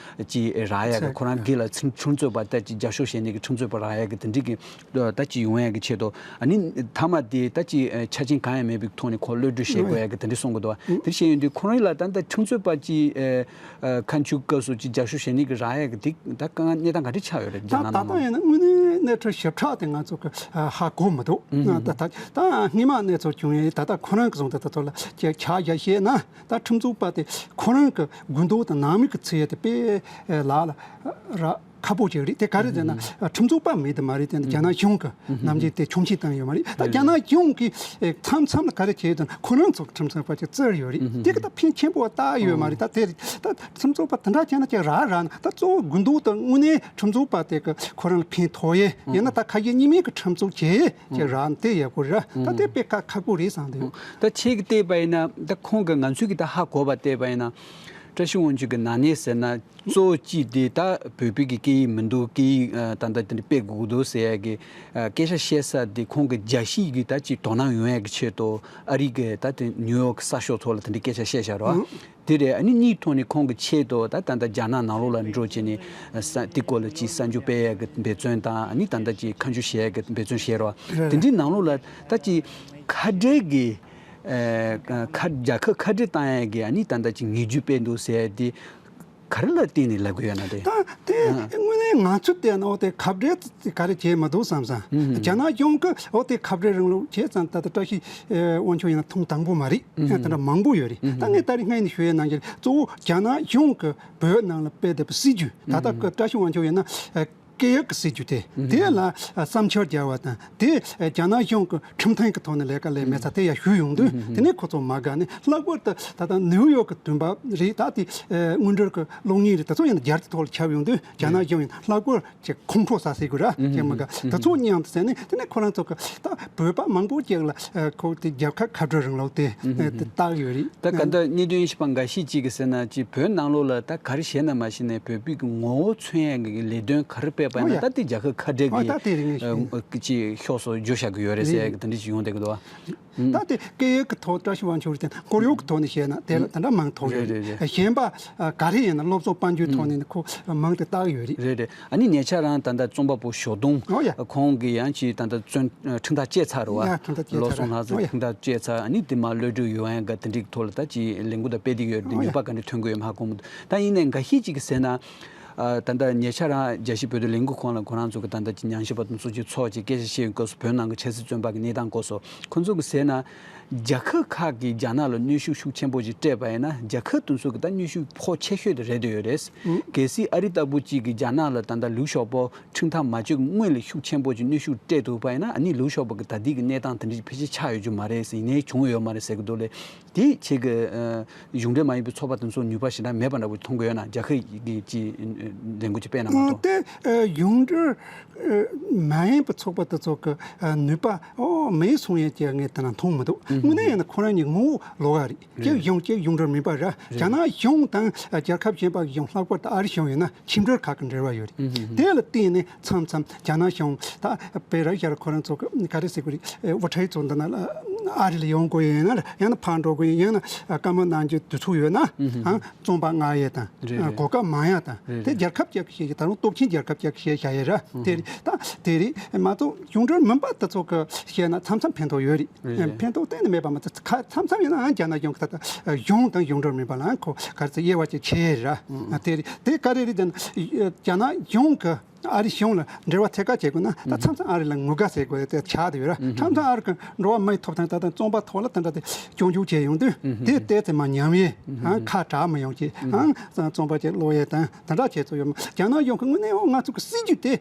ཅིག་རག་ཡ་གི་ཁོ་རང་སྒེར་ལ་ཁྲིམས་ཁྲིམས་རྩོད་པ་ད་ཅིག་རྒྱབ་སྐྱོར་བྱེད་ནས་གི་ཁྲིམས་རྩོད་པ་རག་ཡ་གི་དེ་འདྲའི་གི་ད་ཅིག་ཡོང་ཡ་གི་ཆེད་དུ། ཨ་ནི་མཐའ་མ་དེ་ད་ཅིག་ཆ་རྐྱེན་གང་ཡང་མེད་པའི་ཐོག་ནས་ཁོ་གློད་གྲོལ་བྱེད་དགོས་ཡ་གི་དེ་འདྲ་གསུང་གི་འདུག་དེ་བཤད་ཡོང་དུས་ཁོ་རང་ལ་ད་ལྟ་ཁྲིམས་རྩོད་པ་ཅིག་ཁ་མཆུ་སྐབས་སུ་ཅིག་རྒྱབ་སྐྱོར་བྱེད་ནས་གི་རག་ཡ་གི་དེ་ད་གང་གནས་སྟངས་ག་འདྲ་ཆགས་ཡོད་རེད་ད་རྒྱ་ནག་ད་ནང་ལ། ད་ཡིན་ན་དངོས་གནས་གནས་ཚུལ་ཞིབ་ཕྲ་དེ་ང་ཚོ་གི་ཧ་གོ་མི་འདུག་ད་ད་ད་སྔོན་མ་གནས་ཚུལ་བྱུང་ཡས་ད་ལྟ་ཁོ་རང་གི་བཟུང་དེ་ད་ཚོ་ལ་ཅིག་ཆ་བཞག་བཤད་ན། ད་ཁྲིམས་རྩོད་པ་དེ་ཁོ་རང་གི་དགོས་འདུན་དང་ནང་མི་གི་ཚད་དེ་དཔེ་ལ་ལ་ར་ཁག་པོ་ཅིག་རེད། དེ་ག་རེ་ཟེར་ན་ཁྲིམས་རྩོད་པ་མེད་དེ་མ་རེད། དེ་ནི་རྒྱ་ནག་གཞུང་གི་ནམ་རྒྱུན་དེ་ཁྲིམས་ཆད་བཏང་ཡོད་མ་རེད། ད་རྒྱ་ནག་གཞུང་གིས་མཚམས་མཚམས་ལ་ག་རེ་བྱས་ཡོད་དེ་ཁོ་རང་ཚོ་ཁྲིམས་རྩོད་པ་ཅིག་བཙིར་ཡོད་རེད། དེ་གི་ད་ཕན་ཆེན་པོ་བལྟ་ཡོད་མ་རེད། ད་དེ་ད་ཁྲིམས་རྩོད་པ་དེ་འདྲ་བྱས་ན་ཅིག་རག་རག་ན་ད་གཙོ་བོ་དགོས་འདུན་དང་དངོས་གནས་ཁྲིམས་རྩོད་པ་དེ་གི་ཁོ་རང་ལ་ཕན་ཐོགས་ཡས་ཡིན་ན་ད་ཁ་ཞེ་གཉིས་མེད་ཀྱི་ཁྲིམས་རྩོད་བྱས་ཅིག་རག་ན་དེ་ཡག་པོ་རེད། ད་དེ་དཔེ་ཁག་ཁག་པོ་རེད་བསམ་འདུག་ད་ཁྱེད་ཀྱིས་བལྟས་པ་ཡིན་ན་ད་ཁོང་གི་ང་ཚོས་ཀྱི་ད་ཧ་གོ་བ་བལྟས་པ་ཡིན་ན། བཀྲ་ཤིས་དབང་ཕྱུག་གི་ནང་ནས་ཟེར་ན་གཙོ་བོ་གཅིག་དེ་ད་བོད་པའི་གི་སྐད་ཡིག་མི་འདུག་སྐད་ཡིག་ད་ལྟ་དེ་འདྲ་སྤེལ་དགོས་ཀྱི་འདུག་ཟེར་ཡ་གི་སྐད་ཆ་བཤད་ས་དེ་ཁོང་གི་རྒྱལ་སྤྱིའི་གི་ད་ཅིག་དོ་སྣང་ཡོང་ཡ་གི་ཆེད་དུ་ཨ་རི་གི་ད་དེ་ནིའུ་ཡོག་གི་གསར་ཤོག་ཚོ་ལ་དེ་འདྲའི་སྐད་ཆ་བཤད་བཞག་རོགས། དེ་རེད། ཨ་ནི་གཉིས་ཐོག་ནས་ཁོང་གི་ཆེད་དུ་ད་ད་ལྟ་རྒྱ་ནག་ནང་ལོགས་ལ་འགྲོ་བྱས་ནས་ས་དེ་སྐོར་ལ་ཅིག་གསར་འགྱུར་སྤེལ་ཡ་གི་འབད་བརྩོན་དང་ཨ་ནི་ད་ལྟ་ཅིག་ཁ་མཆུ་བཞེས་ཡ་གི་འབད་བརྩོན་བྱས་རོགས། དེ་འདྲའི་ནང་ལོགས་ལ་ད་ཅིག་ཁ་བྲལ་གི་ཨ་ཁ་རྒྱལ་ཁབ་ཁ་བྲལ་བཏང་ཡས་ཀྱི་ཨ་ནི་ད་ལྟ་ཅིག་ངེས་བརྗོད་སྤེལ་འདུག་ཟེར་ཡས་དེ་ག་རེ་ལ་བརྟེན་ནས་ལབ་གི་ཡོད་ན་དེ། ད་དེ་ཨ་དངོས་གནས་ང་ཚོ་བལྟས་ན་འོ་དེ་ཁ་བྲལ་དེ་ག་རེ་བྱས་མ་འདུག་བསམ་བསམ། རྒྱ་ནག་གཞུང་གི་འོ་དེ་ཁ་བྲལ་རིང་ལུགས་བྱས་ཙང་ད་ལྟ་བཀྲ་ཤིས་ཨ་དབང་ཕྱུག་ཡིན་ན་ཐེངས་དང་པོ་མ་རེད། ཨ་དེ་འདྲ་མང་པོ་ཡོད་རེད། ད་ངས་ད་རེས་སྔ་ནས་ཞུ་ཡས་ནང་བཞིན་གཙོ་བོ་རྒྱ་ནག་གཞུང་གི་བོད་ནང་ལ་སྤེལ་བསྡད་པའི་སྲིད་ཇུས་ད་ལྟ་བཀྲ་ཤིས་དབང་ཕྱུག་ཡིན་ན་ཨ། སྐད་ཡིག་གི་སྲིད་ཇུས་དེ། དེ་ལ་བསམ་འཆར་རྒྱག་པ་དང་དེ་རྒྱ་ནག་གཞུང་གི་ཁྲིམས་མཐུན་གྱི་ཐོག་ནས་ལས་ཀ་ལས་མེད་ཚ་དེ་ཡང་ཞུས་ཡོང་དུས་དེ་ནས་ཁོ་ཚོ་མ་དགའ་ནས་ལྷག་པར་དུ་ད་ལྟ་ནིའུ་ཡོག་གི་བདུན་པ་རེད། ད་དེ་སྔོན་འགྲོ་གི་གློག་བརྙན་རེད། ད་ཚོ་ཡང་རྒྱལ་སྤྱིའི་ཐོག་ལ་ཁྱབ་ཡོང་དུས་རྒྱ་ནག་གཞུང་ཡང་ལྷག་པར་ཅིག་ཁོང་ཁྲོ་ཟ་སྲིད་དགོས་ར་ཅེས་མ་དགའ་ད་ཚོ་མཉམ་དུ་ཟེར་ནས་དེ་ནས་ཁོ་རང་ཚོ་གི་ད་བོད་པ་མང་པོ་ཅིག་ལ་ཁོ་དེ་རྒྱལ་ཁབ་ཁ་བྲལ་རིང་ལུགས་དེ་དེ་བཏགས་ཡོད་རེད། ད་ག་ད་གནད་དོན་ཞིབ་པ་འགའ་ཤས་ཅིག་གིས་ཟེར་ན་ཅིག་བོད་ནང་ལོགས་ལ་ད་ག་རེ་བྱས་ན་མ་ཤེས་ནས་བོད་པའི་གི་ངོ་བོ་མཚོན་ཡ་གི་ལས་དོན་ག་རེ་སྤེལ་པ་ཡིན་ན་ད་དེ་རྒྱལ་ཁབ་ཁ་བྲལ་གི་ཅིག་ཕྱོགས་སུ་བསྒྱུར་བཞག་གི་ཡོད་རེད་ཟེར་ཡ་གི་དེ་འདྲ་ཅིག་ཡོང་བསྡད་གི་འདུག་བ། ད་དེ་སྐད་ཡིག་གི་ཐོག་བཀྲ་ཤིས་དབང་ཕྱུག་རེད་དེ་ཁོར་ཡུག་གི་ཐོག་ནས་བཤད་ན་དེ་ལ་ད་འདྲ་མང་ཐོག་ཡོད་རེད། གཞན་པ་ག་རེ་ཡིན་ན་སློབ་གསོ་དཔལ་འབྱོར་ཐོག་ནས་ཁོ་མང་དུ་བཏགས་ཡོད་རེད། རེད་རེད། ཨ་ནི་ཉེ་ཆར་རང་ད་ལྟ་རྩོམ་པ་པོ་ཞོགས་དུང་ཁོང་གིས་ཡང་ཅིག་ད་ལྟ་བཙོན་ཁྲིམས་ཐག་བཅད་ཚར་རེད་བ། བློ་བཟང་ལྷ་མཛེས་ཁྲིམས་ཐག་བཅད་ཚར། ཨ་ནི་དེ་མ་གློད་གྲོལ་ཡོང་ཡ་འགའ་དེ་འདྲའི་ཐོག་ལ་ད་ཅིག་ལས་འགུལ་ད་སྤེལ་བསྡད་ཡོད་རེད། ནུས་པ་ག་འདྲ་ཐོན་གི་ཡོད་མ་ཧ་གོ་མི་འདུག་ད་ཡིན་ནའི་འགའ་ཤས་ཅིག་གིས་ཟེར་ན། ད་ལྟ་ཉེ་ཆར་རང་རྒྱལ་སྤྱིའི་བོད་དོན་ལས་འགུལ་ཁང་ལ་ཁོ་རང་ཚོ་གི་ད་ལྟ་ཅིག་ཉམས་ཞིབ་པ་དང་ཚོགས་ཆུང་ཚོགས་ཀྱི་སྐད་ཆ་བཤད་ཡོང་སྐབས་སུ་བོད་ནང་གི་ཆབ་སྲིད་བཙོན་པ་གི་གནས་སྟངས་སྐོར་སོགས་ཁོ་ཚོ་གིས་ཟེར་ན། རྒྱལ་ཁབ་ཁག་གིས་རྒྱ་ནག་ལ་གནོན་ཤུགས་ཤུགས་ཆེན་པོ་ཞིག་སྤྲད་པ་ཡིན་ན་རྒྱལ་ཁབ་དེ་ཚོ་གི་ད་གནོན་ཤུགས་ཕོག་ཆེ་ཤོས་དེ་རེད་དེ་ཡོད་རེད། གལ་སྲིད་ཨ་རི་ལྟ་བུ་ཅིག་གིས་རྒྱ་ནག་ལ་ད་ལྟ་ལུག་ཤོག་པོ་ཁྲིམས་ཐག་མ་གཅོད་སྔོན་ལ་ཤུགས་ཆེན་པོ་ཅིག་གནོན་ཤུགས་སྤྲད་ཐུབ་པ་ཡིན་ན་ཨ་ནི་ལུག་ཤོག་པོ་གི་ད་ལྟའི་གི་གནས་སྟངས་དེ་འདྲ་ཕལ་ཆེར་ཆགས་ཡོད་རྒྱུ་མ་རེད་ཟེར་ཡིན་ནའི་བྱུང་ཡོད་མ་རེད་ཟེར་གི་འདུག་ལས། དེ་ཆེད་ཀྱི་ཨ་གཞུང་འབྲེལ་མ་ཡིན་པའི་ཚོགས་པ་དེ་ཚོ་ནུས་པ་ཞེ་དྲག་མེད་པ་འདྲ་པོ་མཐོང་གི་ཡོད་ན། རྒྱལ་ཁབ་ཀྱི་ཀྱི་ལས་འགུལ་ཅིག་སྤེལ་ན་མ་གཏོགས། དེ་ཨ་གཞུང་འབྲེལ་ཨ་མ་ཡིན་པའི་ཚོགས་པ་དེ་ཚོ་གི་ཨ་ནུས་པ་ཨོ་མེད་སོང་ཡས་ཀྱི་ངས་དེ་ན་མཐོང་མི་འདུག་དངོས་གནས་ཡིན་ན་ཁོ་རང་གཉིས་ངོ་བོ་ལོགས་ཀ་རེད། གཅིག་གཞུང་གཅིག་གཞུང་འབྲེལ་མིན་པ་ར། རྒྱ་ནག་གཞུང་དང་ཨ་རྒྱལ་ཁབ་གཞན་པ་གི་གཞུང་ལྷག་པར་དུ་ཨ་རི་གཞུང་ཡིན་ན་ཕྱི་འབྲེལ་ཁག་གི་འབྲེལ་བ་ཡོད་རེད། དེ་ལ་བརྟེན་ནས་མཚམས་མཚམས་རྒྱ་ནག་གཞུང་ད་དཔེར་ན་ཡར་ཁོ་རང་ཚོ་གི་ག་རེ་ཟེར་དགོས་རེད། ཨེ་དབུ་ཁྲིད་ཚོ་འདི་ན་ལ་ ཨ་རི་ལ་ཡོང་དགོས་ཡིན་ན་ཡང་ན་ཕར་འགྲོ་དགོས་ཡིན་ཡང་ན་བཀའ་མོལ་གནང་རྒྱུ་དུས་ཚོད་ཡོད་ན་ཨང་རྩོམ་པ་མངགས་ཡས་དང་རེད་རེད། གོ་སྐབས་མང་ཡག་དང་རེད་དེ་རེད། རྒྱལ་ཁབ་ཅིག་གི་ཞེས་ཀྱི་ད་རུང་སྟོབས་ཆེན་རྒྱལ་ཁབ་ཅིག་གི་ཞེས་བྱ་ཡས་ར་དེ་རེད། ད་དེ་རེད་མ་གཏོགས་གཞུང་འབྲེལ་མིན་པ་དེ་ཚོ་གི་བཤད་ན་མཚམས་མཚམས་ཕན་ཐོགས་ཡོད་རེད། རེད་རེད། ཕན་ཐོགས་གཏན་ནས་མེད་པ་མ་ཚད་ཁ་མཚམས་མཚམས་ཡིན་ནའང་རྒྱ་ནག་གཞུང་གི་ད་ལྟ་གཞུང་དང་གཞུང་འབྲེལ་མིན་པ་ལའང་ཁོ་ག་རེ་ཟེར་དབྱེ་བ་ཅིག་ཕྱེ་ཡས་ར་དེ་རེད། དེ་ག་རེ་རེད་ཟེར་ན་རྒྱ་ནག་གཞུང་གི་ཨ་རི་གཞུང་ལ་འབྲེལ་བ་ཐད་ཀར་བྱེད་དགོས་ན་ད་མཚམས་མཚམས་ཨ་རི་ལ་ངུ་དགའ་ཟེར་དགོས་དེ་ཆགས་བསྡད་ཡོད་ར། མཚམས་མཚམས་ཨ་རི་གི་འགྲོ་བ་མིའི་ཐོབ་ཐང་ད་ལྟ་རྩོམ་པ་ཐོག་ལ་དེ་འདྲ་དེ་སྐྱོན་བརྗོད་བྱས་ཡོང་དུས་དེ་བལྟས་ཚེ་མ་ཉམས་ཡས་ཨང་ཁ་གྲག་མི་ཡོང་གི་ཨང་རྩོམ་པ་ཅིག་ཀློག་ཡས་དང་དེ་འདྲ་བྱས་ཚོ་ཡོད་མ་རྒྱ་ནག་གཞུང་གི་དངོས་གནས་འོ་ང་ཚོ་གི་སྲིད་ཇུས་དེ་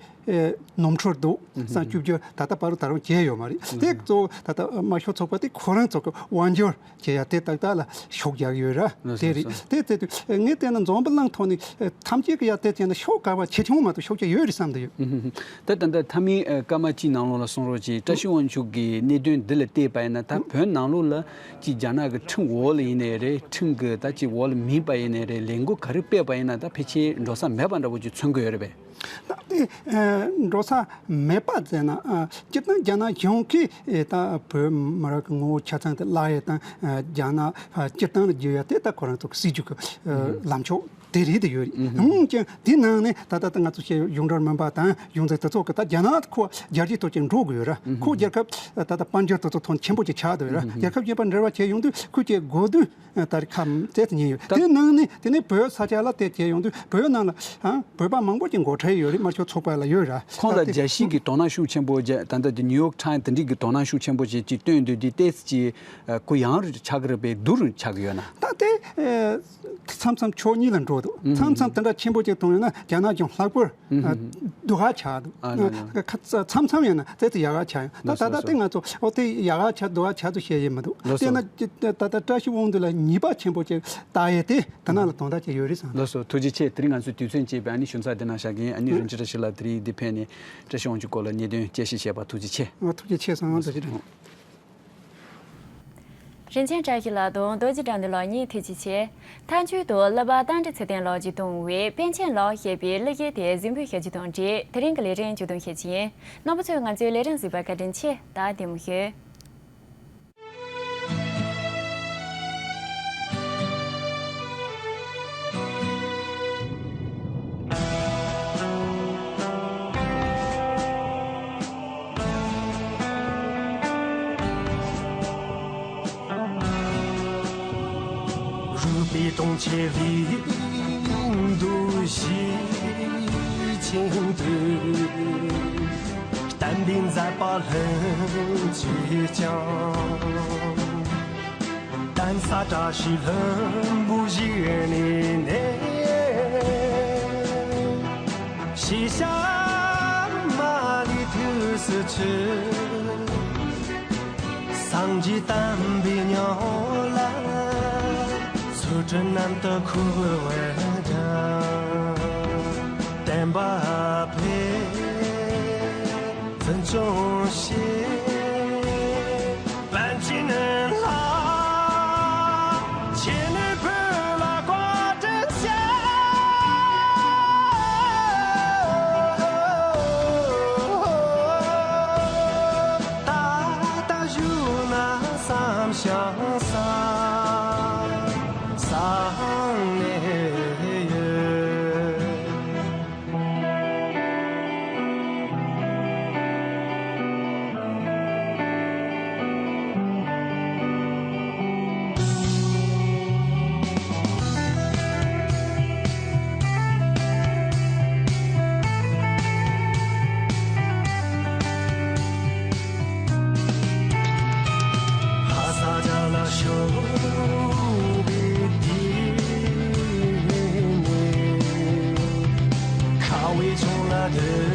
ནོར་འཁྲུལ་འདུག་བསམ་བཅུག་རྒྱུ་ད་ལྟ་བར་དུ་ད་རུང་བྱས་ཡོད་མ་རེད། དེ་གཙོ་བོ་ད་ལྟ་དམར་ཤོག་ཚོགས་པ་དེ་ཁོ་རང་ཚོ་གི་དབང་སྒྱུར་བྱེད་ཡ་དེ་ཏག་ཏག་ལ་ཤུགས་རྒྱག་ཡོད་ར། ལགས་སོ་དེ་རེད། ལགས་སོ། དེ་བརྩིས་དུས་ངས་བལྟས་ན་འཛམ་བུ་གླིང་ཐོག་ནས་ཐམས་ཅད་ཀྱི་ཡ་དེ་བྱས་ན་ཤུགས་དགའ་བ་ཆེ་ཆུང་མ་གཏོགས་ཤུགས་ཆེ་ཡོད་རེད་བསམ་གྱི་ཡོད། ད་ད་ལྟ་མཐའ་མའི་སྐར་མ་གཅིག་ནང་ལོགས་ལ་གསུང་རོགས་གྱིས། བཀྲ་ཤིས་དབང་ཕྱུག་གིས་གནད་དོན་འདི་ལ་བལྟས་པ་ཡིན་ན་ད་བོད་ནང་ལོགས་ལ་ཅིག་རྒྱ་ནག་གི་ཁྲིམས་འོག་ལ་ཡིན་ནའི་རེད། ཁྲིམས་ཀྱི་ད་ཅིག་འོག་ལ་མིན་པ་ཡིན་ནའི་རེད། ལས་འགུལ་ག་རེ་སྤེལ་བ་ཡིན་ན་ད་ཕལ་ཆེར་འགྲོ་ས་མེད་པ་འདྲ་བོ་ཅིག་མཚོན་གྱི་ཡོད་རེད་པས། ད་དེ་འགྲོ་ས་མེད་པ་ཟེར་ན་སྤྱིར་བཏང་རྒྱ་ནག་གཞུང་གིས་ད་བོད་མི་རིགས་ཀྱི་ངོ་བོ་ཆ་ཚང་དེ་བརླག་ཡས་དང་རྒྱ་ནག་སྤྱིར་བཏང་ལ་བསྒྱུར་ཡ་དེ་ད་ཁོ་རང་ཚོ་གི་སྲིད་ཇུས་ཀྱི་ལམ་ཕྱོགས་དེ་རེད་དེ་ཡོད་རེད། འོན་ཀྱང་དེ་ནང་ནས་ད་ལྟ་ད་ང་ཚོ་བཤད་གཞུང་འབྲེལ་མིན་པ་དང་གཞུང་འཛིན་དེ་ཚོ་གི་ད་རྒྱ་ནག་ཁོ་རྒྱལ་སྤྱིའི་ཐོག་ཅིག་འགྲོ་དགོས་ཡོད་ར། ཁོ་རྒྱལ་ཁབ་ད་ལྟ་དཔལ་འབྱོར་དེ་ཚོ་ཐོག་ཆེན་པོ་ཅིག་ཆགས་འདུག་ཡོད་ར། རྒྱལ་ཁབ་གཞན་པ་འབྲེལ་བ་བྱས་ཡོང་དུས་ཁོ་ཅིག་དགོས་དུས། ད་རེས་ཁ་བཙལ་དུ་ཉན་ཡོད། ད་དེ་ནང་ནས་དེ་ནས་བོད་ས་ཆ་ལ་དེ་བྱས་ཡོང་དུས་བོད་ནང་ལ་ཨང་བོད་པ་མང་པོ་ཅིག་འགོ་ཁྲིད་ཡོད་རེད། དམར་ཤོག་ཚོགས་པ་ལ་ཡོད་ར། ཁོང་ལ་ད་དེ་རྒྱལ་སྤྱིའི་གི་དོ་སྣང་ཤུགས་ཆེན་པོ་རྒྱ་ད་ལྟ་དེ་ནིའུ་ཡོག་ཊའིམ་དེ་འདྲའི་གི་དོ་སྣང་ཤུགས་ཆེན་པོ་ཅིག་ཅིག་བཏོན་འདུག་དེ་ཏོག་ཙམ་ཅིག་གུ་ཡངས་རུ་ཆགས་ཀྱི་རེད་པས་སྡུག་རུ་ཆགས་ཀྱི་ཡོད་ན། ད་དེ་མཚམས་མཚམས་ཕྱོགས་གཉིས་ལ་འགྲོ་འདུག་མཚམས་མཚམས་དེ་འདྲ་ཆེན་པོ་ཅིག་གཏོང་ཡོང་ན་རྒྱ་ནག་གཞུང་ལྷག་པར་སྡུག་ཧ་ཆགས་འདུག་ཨ་ལ་ལ། ཁ་མཚམས་མཚམས་ཡིན་ན་དེ་ཚོ་ཡག་ཧ་ཆགས་ཡོང་། ད་ལགས་ད་ལྟ་སོ་དེ་ང་ཚོ་ཨོ་དེ་ཡག་ཧ་ཆགས་སྡུག་ཧ་ཆགས་ཚུལ་བཤད་ཡས་མི་འདུག་ལགས་སོ། དེས་ན་ད་ལྟ་བཀྲ་ཤིས་དབང་འདུས་ལ་ཉེས་པ་ཆེན་པོ་ཅིག་བཏགས་ཡས་དེ་དེ་ནང་ལ་དོན་དག་ཅིག་ཡོད་རེད་བསམ། ལགས་སོ་ཐུགས་རྗེ་ཆེ། དེ་རིང་ང་ཚོའི་དུས་ཚོད་བཅད་པའི་ཨ་ནི་ཞུ་ཚགས་འདི་ན་བཞག་གིན། ཨ་ནི་ཨ་རིན་ཆེན་བཀྲ་ཤིས་ལགས་དེ་རིང་འདི་ཕེབས་ནས་བཀྲ་ཤིས་དབང་ཕྱུག་སྐོར་ལ་གནད་དོན་དཔྱད་ཞིབ་བྱས་པ་ཐུགས་རྗེ་ཆེ། ཐུགས་རྗེ་ཆེ་སོང་། ཐུགས་རྗེ་ཆེ། རིན་ཆེན་བཀྲ་ཤིས་ལགས་དང་རྡོ་རྗེ་དགྲ་འདུལ་ལགས་གཉིས་ཐུགས་རྗེ་ཆེ། མཐའ་མཇུག་ཏུ་གླུ་པ་རྟ་མགྲིན་ཚེ་བརྟན་ལགས་ཀྱིས་བཏང་བའི་པཎ་ཆེན་ལགས་ཞེས་པའི་གླུ་གཞས་དེ་གཟིགས་འབུལ་ཞུ་རྒྱུ་དང་འབྲེལ་དེ་རིང་གི་ལས་རིམ་མཇུག་སྡོམ་ཞུ་རྒྱུ་ཡིན། རྣམ་པ་ཚོས་ང་ཚོའི་ལས་རིམ་གཟིགས་པར་བཀའ་དྲིན་ཆེ། ད་བདེ་མོ་བྱོས། རུས་པའི་དུང་ཆེ་བའི་འདུ་ཤེས་ཅན་དུ། བསྟན་པའི་མཛད་པ་ལྷུན་གྱིས་བརྐྱང་། གདན་ས་བཀྲ་ཤིས་ལྷུན་པོ་ཞིག་གནས་ནས། ཤེས་བྱ་མ་ལུས་ཐུགས་སུ་ཆུད། སངས་རྒྱས་བསྟན་པའི་ཉམས་ལ། ཚུལ་ཁྲིམས་རྣམ་དག་འཁུར་བར་སྦྱངས། བསྟན་པ་འཕེལ། འཛིན་སྐྱོང་བྱེད། པཎ་ཆེན་ལྷ། ཁྱེད་ནི་བོད་ལ་བཀའ་དྲིན་ཆེ། ད་ལྟ་བཞུགས་ན་བསམ་ཞིང་བསམ་ནས་ཡོད། ལྷ་ས་རྒྱ་ལ་ཤོར་བའི་དུས་ནས། ཁ་བའི་ཆུང་ལ་དུ་